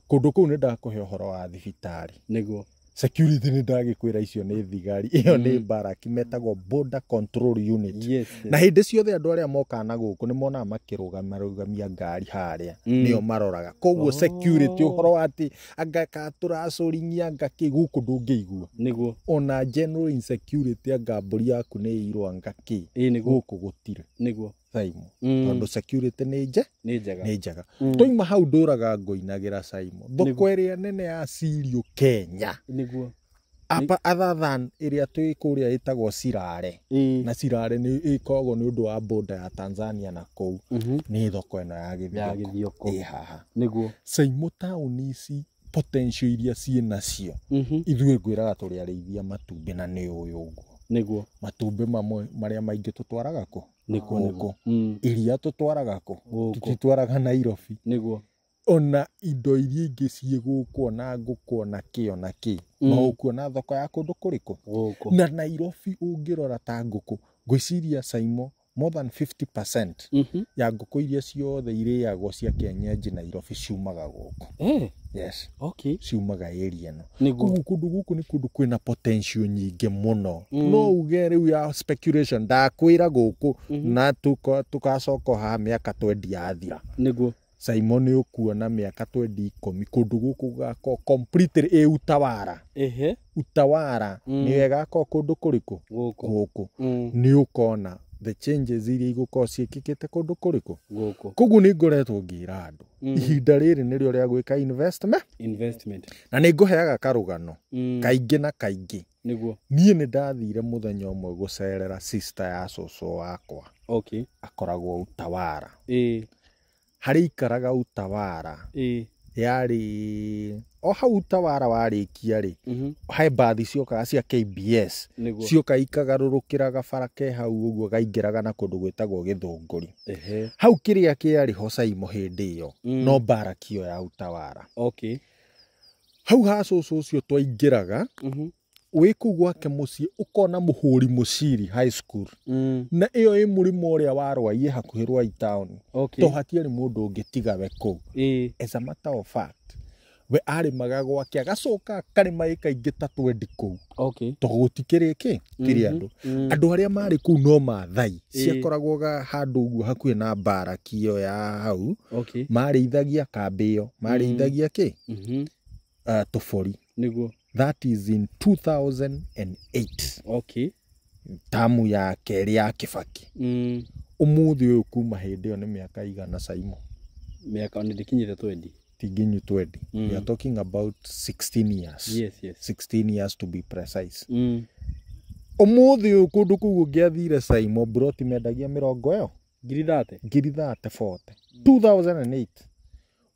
S4: kũndũ kũu nĩ ndakũhe ũhoro wa thibitarĩ
S2: nĩguo
S4: security nĩ ndagĩkwĩra icio nĩ thigari ĩyo nĩ baraki metagwo border control unit.
S2: Yes.
S4: Na hĩndĩ ciothe andũ arĩa mokaga na gũkũ nĩ monaga makĩrũgamia ngari harĩa nĩo maroraga koguo security ũhoro wa atĩ anga katũracũrinyia anga kĩ gũkũ ndũngĩigua
S2: nĩguo
S4: ona general insecurity anga mbũri yaku nĩ ĩirwo anga kĩ gũkũ gũtirĩ
S2: nĩguo
S4: Saimo tondũ security nĩ njega twaima hau ndũraga ngũinagĩra Saimo thoko ĩrĩa nene ya cirio Kenya
S2: nĩguo
S4: apa other than ĩrĩa twĩ kũrĩa ĩtagwo Sirare na Sirare nĩ ĩkoragwo nĩ ũndũ wa border ya Tanzania na kũu nĩ thoko ĩno ya Gĩthioko ĩ haha
S2: nĩguo
S4: Saimo taũni ici potential iria ciĩ nacio ithuĩ ngwĩraga tũrĩ arĩithia matumbĩ na nĩ ũyũ ũguo
S2: nĩguo
S4: matumbĩ mamwe marĩa maingĩ tũtwaraga kũ
S2: nĩguo
S4: gũkũ iria tũtwaraga kũ tũtitwaraga Nairobi
S2: nĩguo
S4: ona indo iria ingĩ ciĩ gũkũ ona ngũkũ ona kĩ ona kĩ no ũkuona thoko ya kũndũ kũrĩkũ
S2: gũkũ
S4: na Nairobi ũngĩrora ta ngũkũ ngwĩciria Saimo more than 50% ya ngũkũ iria ciothe irĩagwo cia kienyeji Nairobi ciumaga gũkũ. Yes.
S2: Okay.
S4: Ciumaga area ĩno. Koguo kũndũ gũkũ nĩ kũndũ kwĩna potential nyingĩ mũno. No uge rĩu ya speculation ndakwĩra gũkũ na tũgacoka haha mĩaka 20 yathira.
S2: Nĩguo.
S4: Saimo nĩ ũkuona mĩaka 20 10 kũndũ gũkũ gũgakorwo completely ĩ Utawara. Utawara nĩ ĩgakorwo kũndũ kũrĩkũ? Gũkũ. Nĩ ũkona the changes iria igũkorwo ciĩkĩkĩte kũndũ kũrĩkũ
S2: gũkũ.
S4: Koguo nĩ ngoretwo ngĩra andũ ihinda rĩrĩ nĩrĩo rĩa gwĩka investment na nĩ ngũheaga karũgano kaingĩ na kaingĩ.
S2: Nĩguo
S4: niĩ nĩ ndathire mũthenya ũmwe gũcerera sister ya cũcũ wakwa.
S2: Okay.
S4: Akoragwo Utawara. Harĩa ikaraga Utawara yarĩ o hau Utawara warĩkia rĩ he mbathi ciokaga cia KBS cioka ikagarũrũkĩra gabara ke hau ũguo gaingĩraga na kũndũ gwĩtagwo Gĩthũngũri. Hau kĩrĩa kĩarĩ ho Saimo hĩndĩ ĩyo no baraki ĩyo ya Utawara.
S2: Okay.
S4: Hau ha cũcũ ũcio twaingĩraga wĩ kũu gwake mũciĩ ũkona mũhũri mũciri high school na ĩyo ĩ mũrĩmo ũrĩa wa Rwaiĩ hakuhĩ Rwai town. To hatiarĩ mũndũ ũngĩ tiga we kũu. As a matter of fact we arĩmaga gwake agacoka akarĩma ĩka ingĩ ta 20 kũu. To gũtikĩrĩ kĩ tirĩ andũ. Andũ arĩa marĩ kũu no Maathai ciakoragwo handũ ũguo hakuhĩ na baraki ĩyo ya hau. Marĩithagia kambĩ ĩyo marĩithagia kĩ tũbũri.
S2: Nĩguo.
S4: That is in 2008.
S2: Okay.
S4: Tamu ya kerĩ ya Kibaki. Ũmũthĩ ũyũ kuma hĩndĩ ĩyo nĩ mĩaka igana Saimo.
S2: Mĩaka nĩ ndĩkinyĩte 20.
S4: Tinginyu 20. We are talking about 16 years.
S2: Yes, yes.
S4: 16 years to be precise. Ũmũthĩ ũyũ kũndũ kũu ũngĩathire Saimo broti mendagia mĩrongo ĩyo
S2: ngiri 30.
S4: Ngiri 30 40. 2008.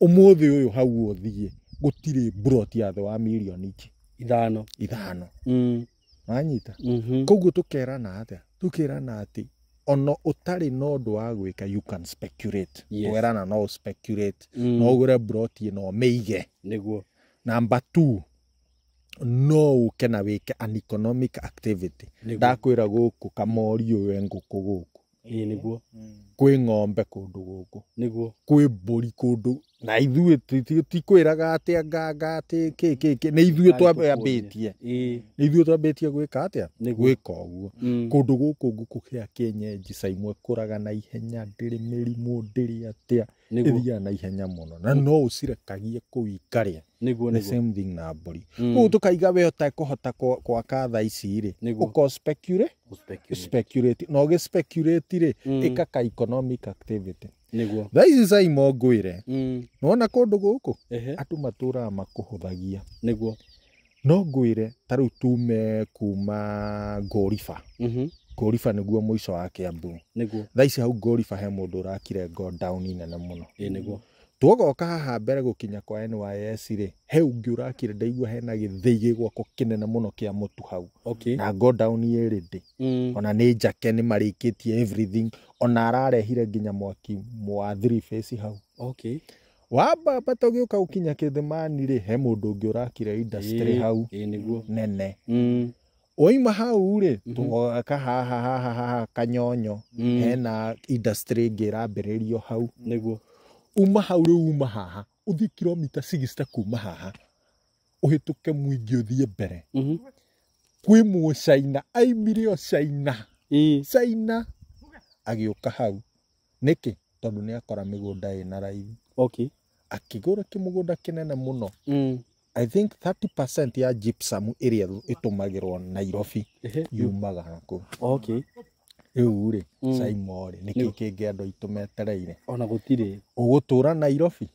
S4: Ũmũthĩ ũyũ hau ũthiĩ gũtirĩ broti ya thĩ wa mirioni
S2: 5.
S4: Ithano. Wanyita? Koguo tũkerana atĩa? Tũkerana atĩ Ono ũtarĩ na ũndũ wa gwĩka you can speculate.
S2: Yes.
S4: Twerana no speculate. No ũgũre broti no ũmĩige.
S2: Nĩguo.
S4: Number 2, no ũke na wĩke an economic activity. Ndakwĩra gũkũ kamori ũyũ ngũkũ gũkũ.
S2: Ĩĩ nĩguo.
S4: Kwĩ ng'ombe kũndũ gũkũ.
S2: Nĩguo.
S4: Kwĩ mbũri kũndũ. Na ithuĩ tikwĩraga atĩ nganga atĩ kĩ kĩ kĩ. Nĩ ithuĩ twambĩtie.
S2: Ĩĩ.
S4: Nĩ ithuĩ twambĩtie gwĩka atĩa? Gwĩka ũguo. Kũndũ gũkũ ngũkũ kĩa kĩenyenji caimwe kũraga na ihenya, ndĩrĩ mĩrimũ, ndĩrĩ atĩa. Ĩthiaga na ihenya mũno. Na no ũcirekagie kũu ikarĩa.
S2: Nĩguo.
S4: The same thing na mbũri. Kũu tũkaiga we ũtekũhota gwaka thaa ici rĩ, ũko speculate. Speculate. Na ũgĩ speculate rĩ, ĩka ka economic activity.
S2: Nĩguo.
S4: Thaa ici Saimo ngwĩre, nĩwona kũndũ gũkũ andũ matũraga makũhũthagia.
S2: Nĩguo.
S4: No ngwĩre ta rĩu tume kuma Ngũriba. Ngũriba nĩguo mũico wa Kiambu.
S2: Nĩguo.
S4: Thaa ici hau Ngũriba he mũndũ ũrakire godown nene mũno.
S2: Ĩĩ nĩguo.
S4: Twogoka haha mbere gũkinya kwa NYS rĩ, he ũngĩ ũrakire ndaigua hena gĩthĩi gĩgwakwo kĩnene mũno kĩa mũtu hau.
S2: Okay.
S4: Na godown ĩ ready. Ona nĩ njake nĩ marĩkĩtie everything. Ona ararehire nginya mwaki wa 3 phase hau.
S2: Okay.
S4: Wamba tũgĩũka gũkinya Kĩthimani rĩ, he mũndũ ũngĩ ũrakire industry hau.
S2: Ĩĩ nĩguo.
S4: Nene. Waima hau rĩ, tũgoka haha haha haha Kanyonyo. Hena industry ĩngĩ ĩrambĩrĩrio hau.
S2: Nĩguo.
S4: Uma hau rĩu uma haha ũthiĩ kilomita 60 kuma haha ũhĩtũke mũingĩ ũthiĩ mbere. Kwĩ mũcaina aimire o Caina. Caina agĩũka hau. Nĩkĩ? Tondũ nĩ akora mĩgũnda ĩna raithi.
S2: Okay.
S4: Akĩgũra kĩmũgũnda kĩnene mũno. I think 30% ya gypsum ĩrĩa ĩtũmagĩrwo Nairobi yumaga kũu.
S2: Okay.
S4: Rĩu rĩ, Saimo rĩ, nĩkĩ kĩngĩ andũ aitũ metereire?
S2: Ona gũtirĩ.
S4: Ũgũtũra Nairobi?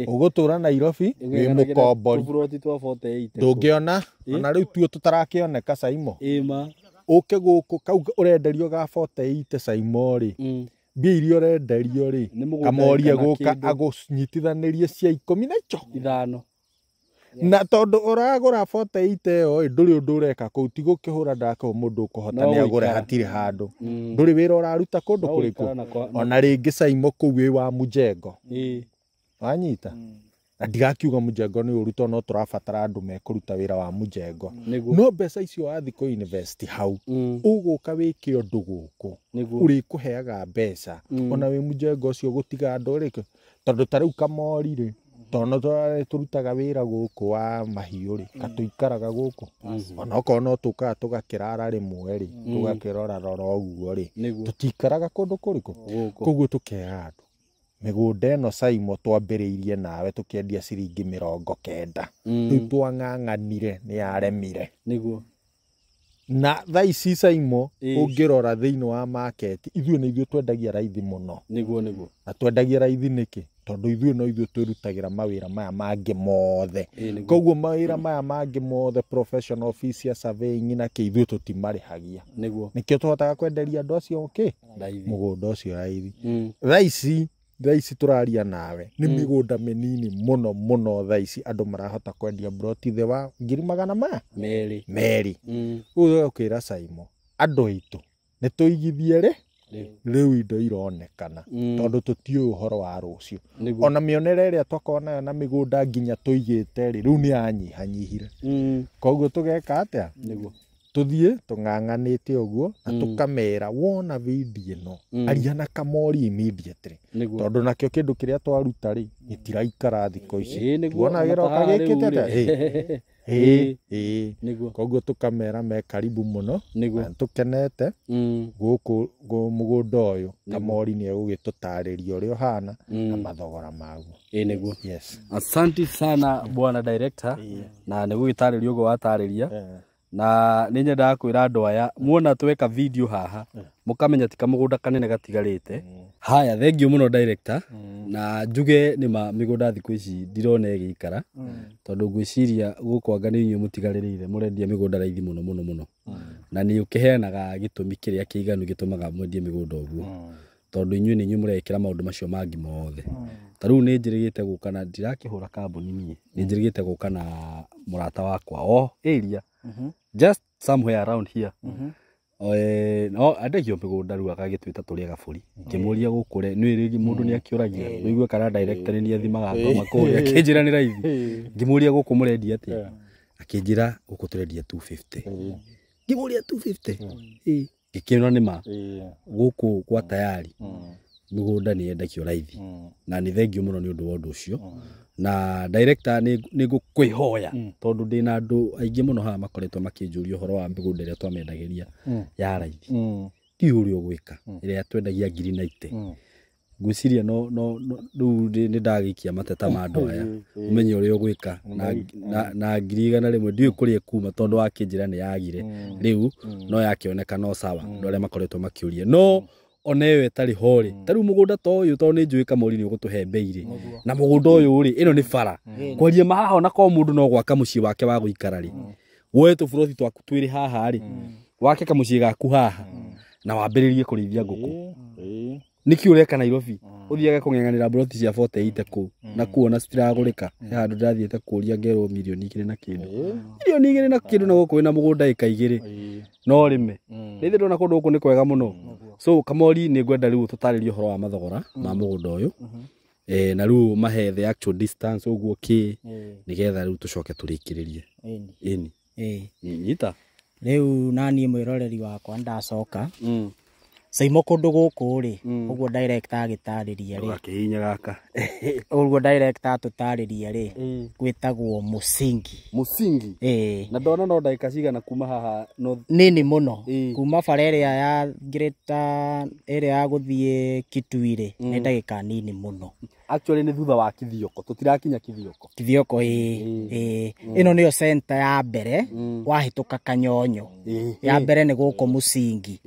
S4: Ũgũtũra Nairobi wĩ mũkombori.
S2: Tũburoti twa 48.
S4: Ndũngĩona, ona rĩu tuo tũtarakĩoneka Saimo.
S2: Ĩma.
S4: Ũke gũkũ kau ũrenderio ga 48 Saimo rĩ. Mbia iria ũrenderio rĩ, kamori egũka agũnyitithanĩrie cia 10 na icho.
S2: 5.
S4: Na tondũ ũragũra 48 ĩyo ĩ, ndũrĩ ũndũ ũreka kũu, ti gũkĩhũra ndaka mũndũ ũkũhota nĩ agũre hatirĩ handũ. Ndũrĩ wĩra ũraruta kũndũ kũrĩkũ. Ona rĩngĩ Saimo kũu wĩ wa mũjengo. Wanyita? Na ndigakiuga mũjengo nĩ ũru tondũ no tũrabatara andũ mekũruta wĩra wa mũjengo. No mbeca icio wathiĩ kũ invest hau, ũgũka wĩke ũndũ gũkũ, ũrĩkũheaga mbeca. Ona wĩ mũjengo ũcio gũtiga andũ rĩ, tondũ ta rĩu kamori rĩ, tondũ tũrutaga wĩra gũkũ wa mahiũ rĩ, katũikaraga gũkũ. Ona okorwo no tũkaga tũgakĩrara rĩmwe rĩ, tũgakĩrorarora ũguo rĩ, tũtikaraga kũndũ kũrĩkũ. Koguo tũkera andũ mĩgũnda ĩno Saimo twambĩrĩirie nawe tũkĩendia ciringi 90. Rĩu twang'ang'anire nĩ yaremire.
S2: Nĩguo.
S4: Na thaa ici Saimo ũngĩrora thĩinĩ wa market, ithuĩ nĩ ithuĩ twendagia raithi mũno.
S2: Nĩguo nĩguo.
S4: Na twendagia raithi nĩkĩ? Tondũ ithuĩ no ithuĩ twĩrutagĩra mawĩra maya mangĩ mothe. Koguo mawĩra maya mangĩ mothe professional office ya surveying na kĩ ithuĩ tũtimarĩhagia.
S2: Nĩguo.
S4: Nĩkĩo tũhotaga kwenderia andũ acio kĩ? Mũgũnda ũcio raithi. Thaa ici tũraria nawe nĩ mĩgũnda mĩnini mũno mũno thaa ici andũ marahota kwendia broti thĩ wa 200,000 merĩ. Ũguo ũkwĩra Saimo andũ aitũ nĩ tũigithie rĩ rĩu indo ironekana tondũ tũtiũĩ ũhoro wa rũciũ. Ona mĩonere ĩrĩa twakorwo nayo na mĩgũnda nginya tũigĩte rĩ, rĩu nĩ yanyihanyihire. Koguo tũgeka atĩa?
S2: Nĩguo.
S4: Tũthiĩ tũng'ang'anĩte ũguo na tũkamera wona video ĩno aria na kamori immediately. Tondũ nakĩo kĩndũ kĩrĩa twaruta rĩ gĩtiraikara thikũ ici. Tuona gĩroka gĩkĩte atĩa? Ĩĩ. Koguo tũkamera me karibu mũno na tũkenete gũkũ mũgũnda ũyũ. Kamori nĩ egũgĩtũtarĩria ũrĩa ũhana na mathogora maguo.
S2: Ĩĩ nĩguo.
S4: Yes.
S2: Asante sana bwana director na nĩ gũgĩtarĩria ũguo watarĩria. Na nĩ nyendaga kwĩra andũ aya muona tweka video haha mũkamenya ti kamũgũnda kanene gatigarĩte. Haya, thengiũ mũno director. Na njuge nĩ ma mĩgũnda thikũ ici ndirona ĩgĩikara tondũ ngwĩciria gũkũ anga nĩ inyuĩ mũtigarĩrĩire mũrendia mĩgũnda raithi mũno mũno mũno. Na nĩ ũkĩheanaga gĩtũmi kĩrĩa kĩiganu gĩtũmaga mwendie mĩgũnda ũguo tondũ inyuĩ nĩ inyuĩ mũrekĩra maũndũ macio mangĩ mothe. Ta rĩu nĩ njĩrĩgĩte gũka na ndirakĩhũra kambuni niĩ, nĩ njĩrĩgĩte gũka na mũrata wakwa o area just somewhere around here. No andagio mĩgũnda rĩu agagĩtuĩta tũrĩ agabũri. Ngĩmũria gũkũ rĩ, nĩ rĩngĩ mũndũ nĩ akĩũragia. Ũigue kana director nĩ athimaga ngoma kũrĩa akĩnjĩra nĩ raithi. Ngĩmũria gũkũ mũrendia atĩa? Akĩnjĩra gũkũ tũrendia 250. Ngĩmũria 250. Ngĩkĩona nĩ ma gũkũ kwa tayari mĩgũnda nĩ yendagio raithi. Na nĩ thengio mũno nĩ ũndũ wa ũndũ ũcio. Na director nĩ ngũkwĩhoya tondũ ndĩna andũ aingĩ mũno haha makoretwo makĩnjũria ũhoro wa mĩgũnda ĩrĩa twamendagĩria ya raithi. Ti ũrĩa ũgwĩka ĩrĩa twendagia ngiri na ite. Ngwĩciria no rĩu nĩ ndagĩikia mateta ma andũ aya ũmenye ũrĩa ũgwĩka na 100,000 ndiũĩ kũrĩa ĩkuma tondũ wakĩnjĩra nĩ yagire rĩu no yakĩoneka no sawa andũ arĩa makoretwo makĩũria no ona ĩyo ĩtarĩ ho rĩ ta rĩu mũgũnda ta ũyũ tondũ nĩ njũĩ Kamori nĩ ũgũtũhe mbei rĩ na mũgũnda ũyũ rĩ ĩno nĩ bara kwaria ma haha ona korwo mũndũ no gwaka mũciĩ wake wa gũikara rĩ woe tũburothi twaku twĩrĩ haha rĩ wake kamũciĩ gaku haha na wambĩrĩrie kũrĩithia ngũkũ. Nĩkĩ ũreka Nairobi ũthiage kũng'eng'anĩra buroti cia 48 kũu na kuona citiragũrĩka he handũ ndĩrathiĩte kũria ngerwo mirioni 2 na kĩndũ mirioni 2 na kĩndũ na gũkũ wĩna mũgũnda ĩka 2 no ũrĩme rĩthĩ ndona kũndũ gũkũ nĩ kwega mũno. So Kamori nĩ ngwenda rĩu tũtarĩrie ũhoro wa mathogora ma mũgũnda ũyũ na rĩu mahe the actual distance ũguo kĩ nĩgetha rĩu tũcoke tũrĩkĩrĩrie. Ĩni nyita
S3: rĩu naniĩ mwĩroreri wakwa ndacoka Saimo kũndũ gũkũ rĩ ũguo director agĩtarĩria rĩ
S2: ũgakĩhihinya gaka
S3: ũguo director atũtarĩria rĩ gwĩtagwo Musingi.
S2: Musingi na ndona no ndagĩka cigana kuma haha no
S3: nini mũno kuma bara ĩrĩa ya Greater ĩrĩa ya gũthiĩ Kitui rĩ nĩ ndagĩka nini mũno.
S2: Actually nĩ thutha wa Kithioko tũtirakinya Kithioko.
S3: Kithioko ĩno nĩyo center ya mbere wahĩtũka Kanyonyo ya mbere nĩ gũkũ Musingi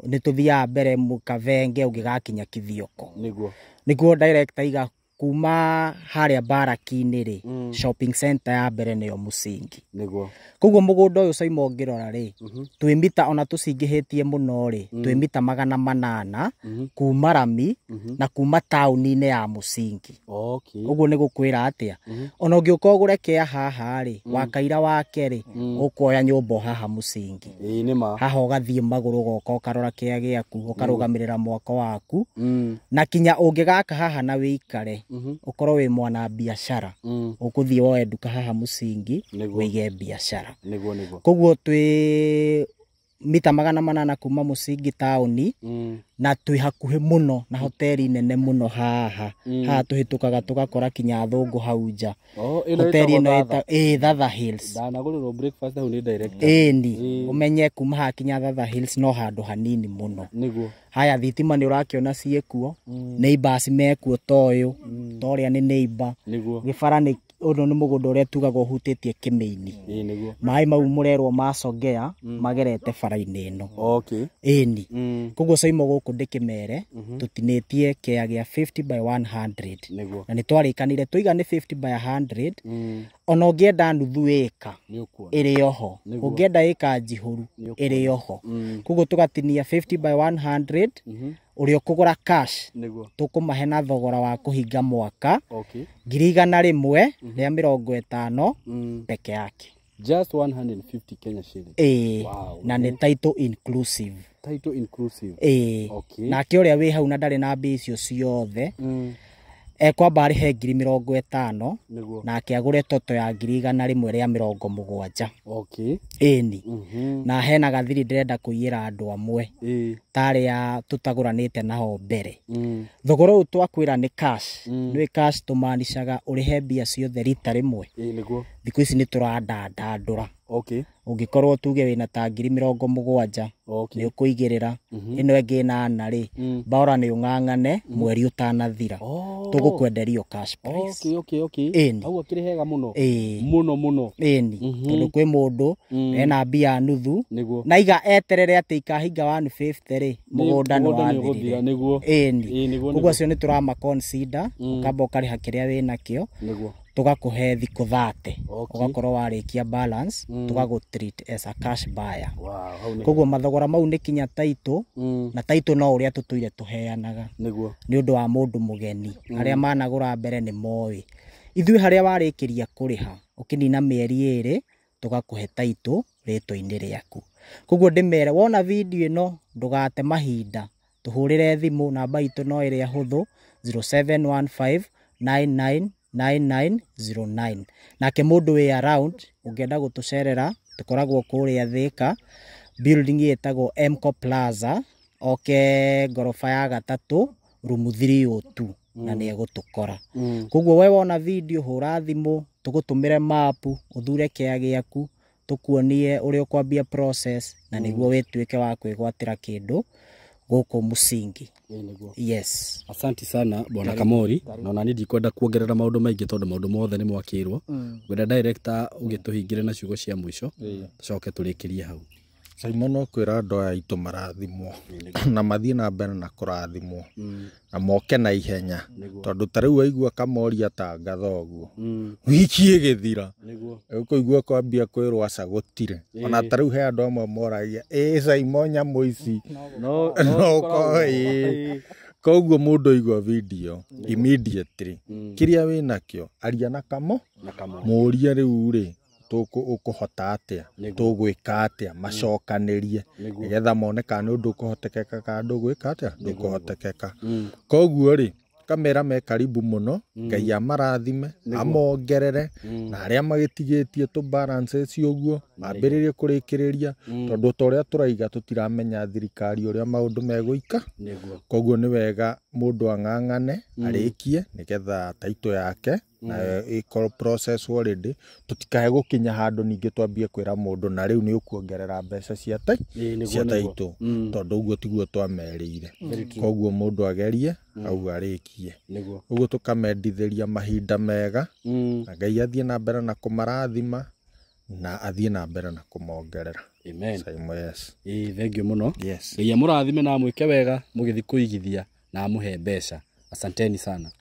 S3: nĩ tũthiaga mbere Mũkavenge ũngĩgakinya Kithioko nĩguo director iga kuma harĩa Baraki-inĩ rĩ shopping center ya mbere nĩyo Musingi
S2: nĩguo.
S3: Koguo mũgũnda ũyũ Saimo ũngĩrora rĩ twĩ mita ona tũcingĩhĩtie mũno rĩ twĩ mita 800 kuma rami na kuma taũni-inĩ ya Musingi. Ũguo nĩ gũkwĩra atĩa ona ũngĩũka ũgũre kĩa haha rĩ wakaira wake rĩ ũkuoya nyũmba haha Musingi haha ũgathiĩ magũrũ ũgoka ũkarora kĩa gĩaku ũkarũgamĩrĩra mwako waku na kinya ũngĩgaka haha na wĩikare ũkorwo wĩ mwana biacara ũkũthiĩ woe nduka haha Musingi wĩige biacara. Koguo twĩ mita 800 kuma Musingi taũni na twĩ hakuhĩ mũno na hoteli nene mũno haha haha tũhĩtũkaga tũgakora kinya athũngũ hau nja. Hoteli ĩno Thatha Hills
S2: ndanagũrĩrwo breakfast hau nĩ director.
S3: Ĩni ũmenye kuma haha kinya Thatha Hills no handũ hanini mũno. Haya thitima nĩ ũrakĩona ciĩkuo neighbors mekuo ta ũyũ ta ũrĩa nĩ neighbor gĩbara nĩ ũndũ nĩ mũgũnda ũrĩa tugaga ũhutĩtie kĩmĩini. Maĩ mau mũrerwo macongea magerete bara-inĩ ĩno. Ĩni koguo Saimo gũkũ ndĩkĩmere tũtinĩtie kĩa gĩa 50 by 100 na nĩ twarĩkanire tũiga nĩ 50 by 100 ona ũngĩenda nuthu ĩka ĩrĩ oho ũngĩenda ĩka njihũru ĩrĩ oho koguo tũgatinia 50 by 100 ũrĩa ũkũgũra cash tũkũmahe na thogora wa kũhinga mwaka 150,000 peke yake.
S2: Just 150 Kenya shillings. Wow.
S3: Na nĩ title inclusive.
S2: Title inclusive.
S3: Nake ũrĩa wĩ hau na ndarĩ na mbia icio ciothe ekwamba arĩhe 50,000 nake agũre toto ya 170,000. Ĩni na hena gathiri ndĩrenda kũiyĩra andũ amwe tarĩa tũtagũranĩte naho mbere. Thogora ũyũ twakwĩra nĩ cash nĩ cash tũmanicaga ũrĩhe mbia ciothe rita rĩmwe. Thikũ ici nĩ tũrandandandũra. Ũngĩkorwo tuge wĩna ta 70,000 nĩ ũkũigĩrĩra ĩno ĩngĩ 8 rĩ baora nĩ ũng'ang'ane mweri ũtanathira tũgũkwenderio cash price.
S2: Hau akĩrĩ hega mũno mũno mũno.
S3: Ĩni tondũ kwĩ mũndũ ena mbia nuthu na iga eterere atĩ ikahinga 150 rĩ mũgũnda nĩ wathirire. Ĩni koguo acio nĩ tũrama consider ũkamba ũkarĩha kĩrĩa wĩnakĩo tũgakũhe thikũ 30 ũgakorwo warĩkia balance tũgagũ treat as a cash buyer. Koguo mathogora mau nĩ kinya title na title no ũrĩa tũtũire tũheanaga nĩ ũndũ wa mũndũ mũgeni arĩa managũra mbere nĩ moĩ ithuĩ harĩa warĩkĩria kũrĩha ũkĩnina mĩeri 2 tũgakũhe title rĩtwa-inĩ rĩaku. Koguo ndĩmere wona video ĩno ndũgate mahinda, tũhũrĩre thimũ namba itũ no ĩrĩa hũthũ 0715 999909. Nake mũndũ wĩ around ũngĩenda gũtũcerera tũkoragwo kũrĩa Thika, building ĩtagwo Mco Plaza, oke ngoroba ya gatatũ room 302 na nĩ egũtũkora. Koguo we wona video hũra thimũ tũgũtũmĩre map ũthure kĩa gĩaku tũkuonie ũrĩa ũkwambia process na nĩguo wĩtuĩke wa kwĩgwatĩra kĩndũ gũkũ Musingi. Yes.
S2: Asante sana bwana Kamori, na ona niĩ ndikwenda kuongerera maũndũ maingĩ tondũ maũndũ mothe nĩ mwakĩrwo. Ngwenda director ũgĩtũhingĩre na ciugo cia mũico tũcoke tũrĩkĩrie hau.
S4: Simon no kwĩra andũ aya aitũ marathimwo na mathiĩ na mbere na kũrathimwo na moke na ihenya tondũ ta rĩu waigua Kamori atangatha ũguo wiki ĩgĩthira ũkũigua kwambia kwĩrwo aca gũtirĩ. Ona ta rĩu he andũ amwe moragia ĩ Simon nyamũ ici no ĩ. Koguo mũndũ aigua video immediately kĩrĩa wĩnakĩo aria na Kamo mũrie rĩu rĩ ũkũhota atĩa, tũgwĩka atĩa, macokanĩrie nĩgetha mone kana nĩ ũndũ ũkũhotekeka kana ndũgwĩka atĩa, ndũkũhotekeka. Koguo rĩ kamera me karibu mũno, Ngai amarathime amongerere na arĩa magĩtigĩtie tũ balances ũguo mambĩrĩrie kũrĩkĩrĩria tondũ ta ũrĩa tũraiga tũtiramenya thirikari ũrĩa maũndũ megũika. Koguo nĩ wega mũndũ ang'ang'ane arĩkie nĩgetha taito yake na ĩkorwo process already, tũtikae gũkinya handũ ningĩ twambie kwĩra mũndũ na rĩu nĩ ũkuongerera mbeca cia taito tondũ ũguo tiguo twamerĩire. Koguo mũndũ agerie au arĩkie, ũguo tũkamendithĩria mahinda mega na Ngai athiĩ na mbere na kũmarathima na athiĩ na mbere na kũmongerera.
S2: Amen.
S4: Simon, yes.
S2: Thank you mũno.
S4: Yes.
S2: Ngai amũrathime na amwĩke wega mũgĩthiĩ kũigithia na amũhe mbeca. Asanteni sana.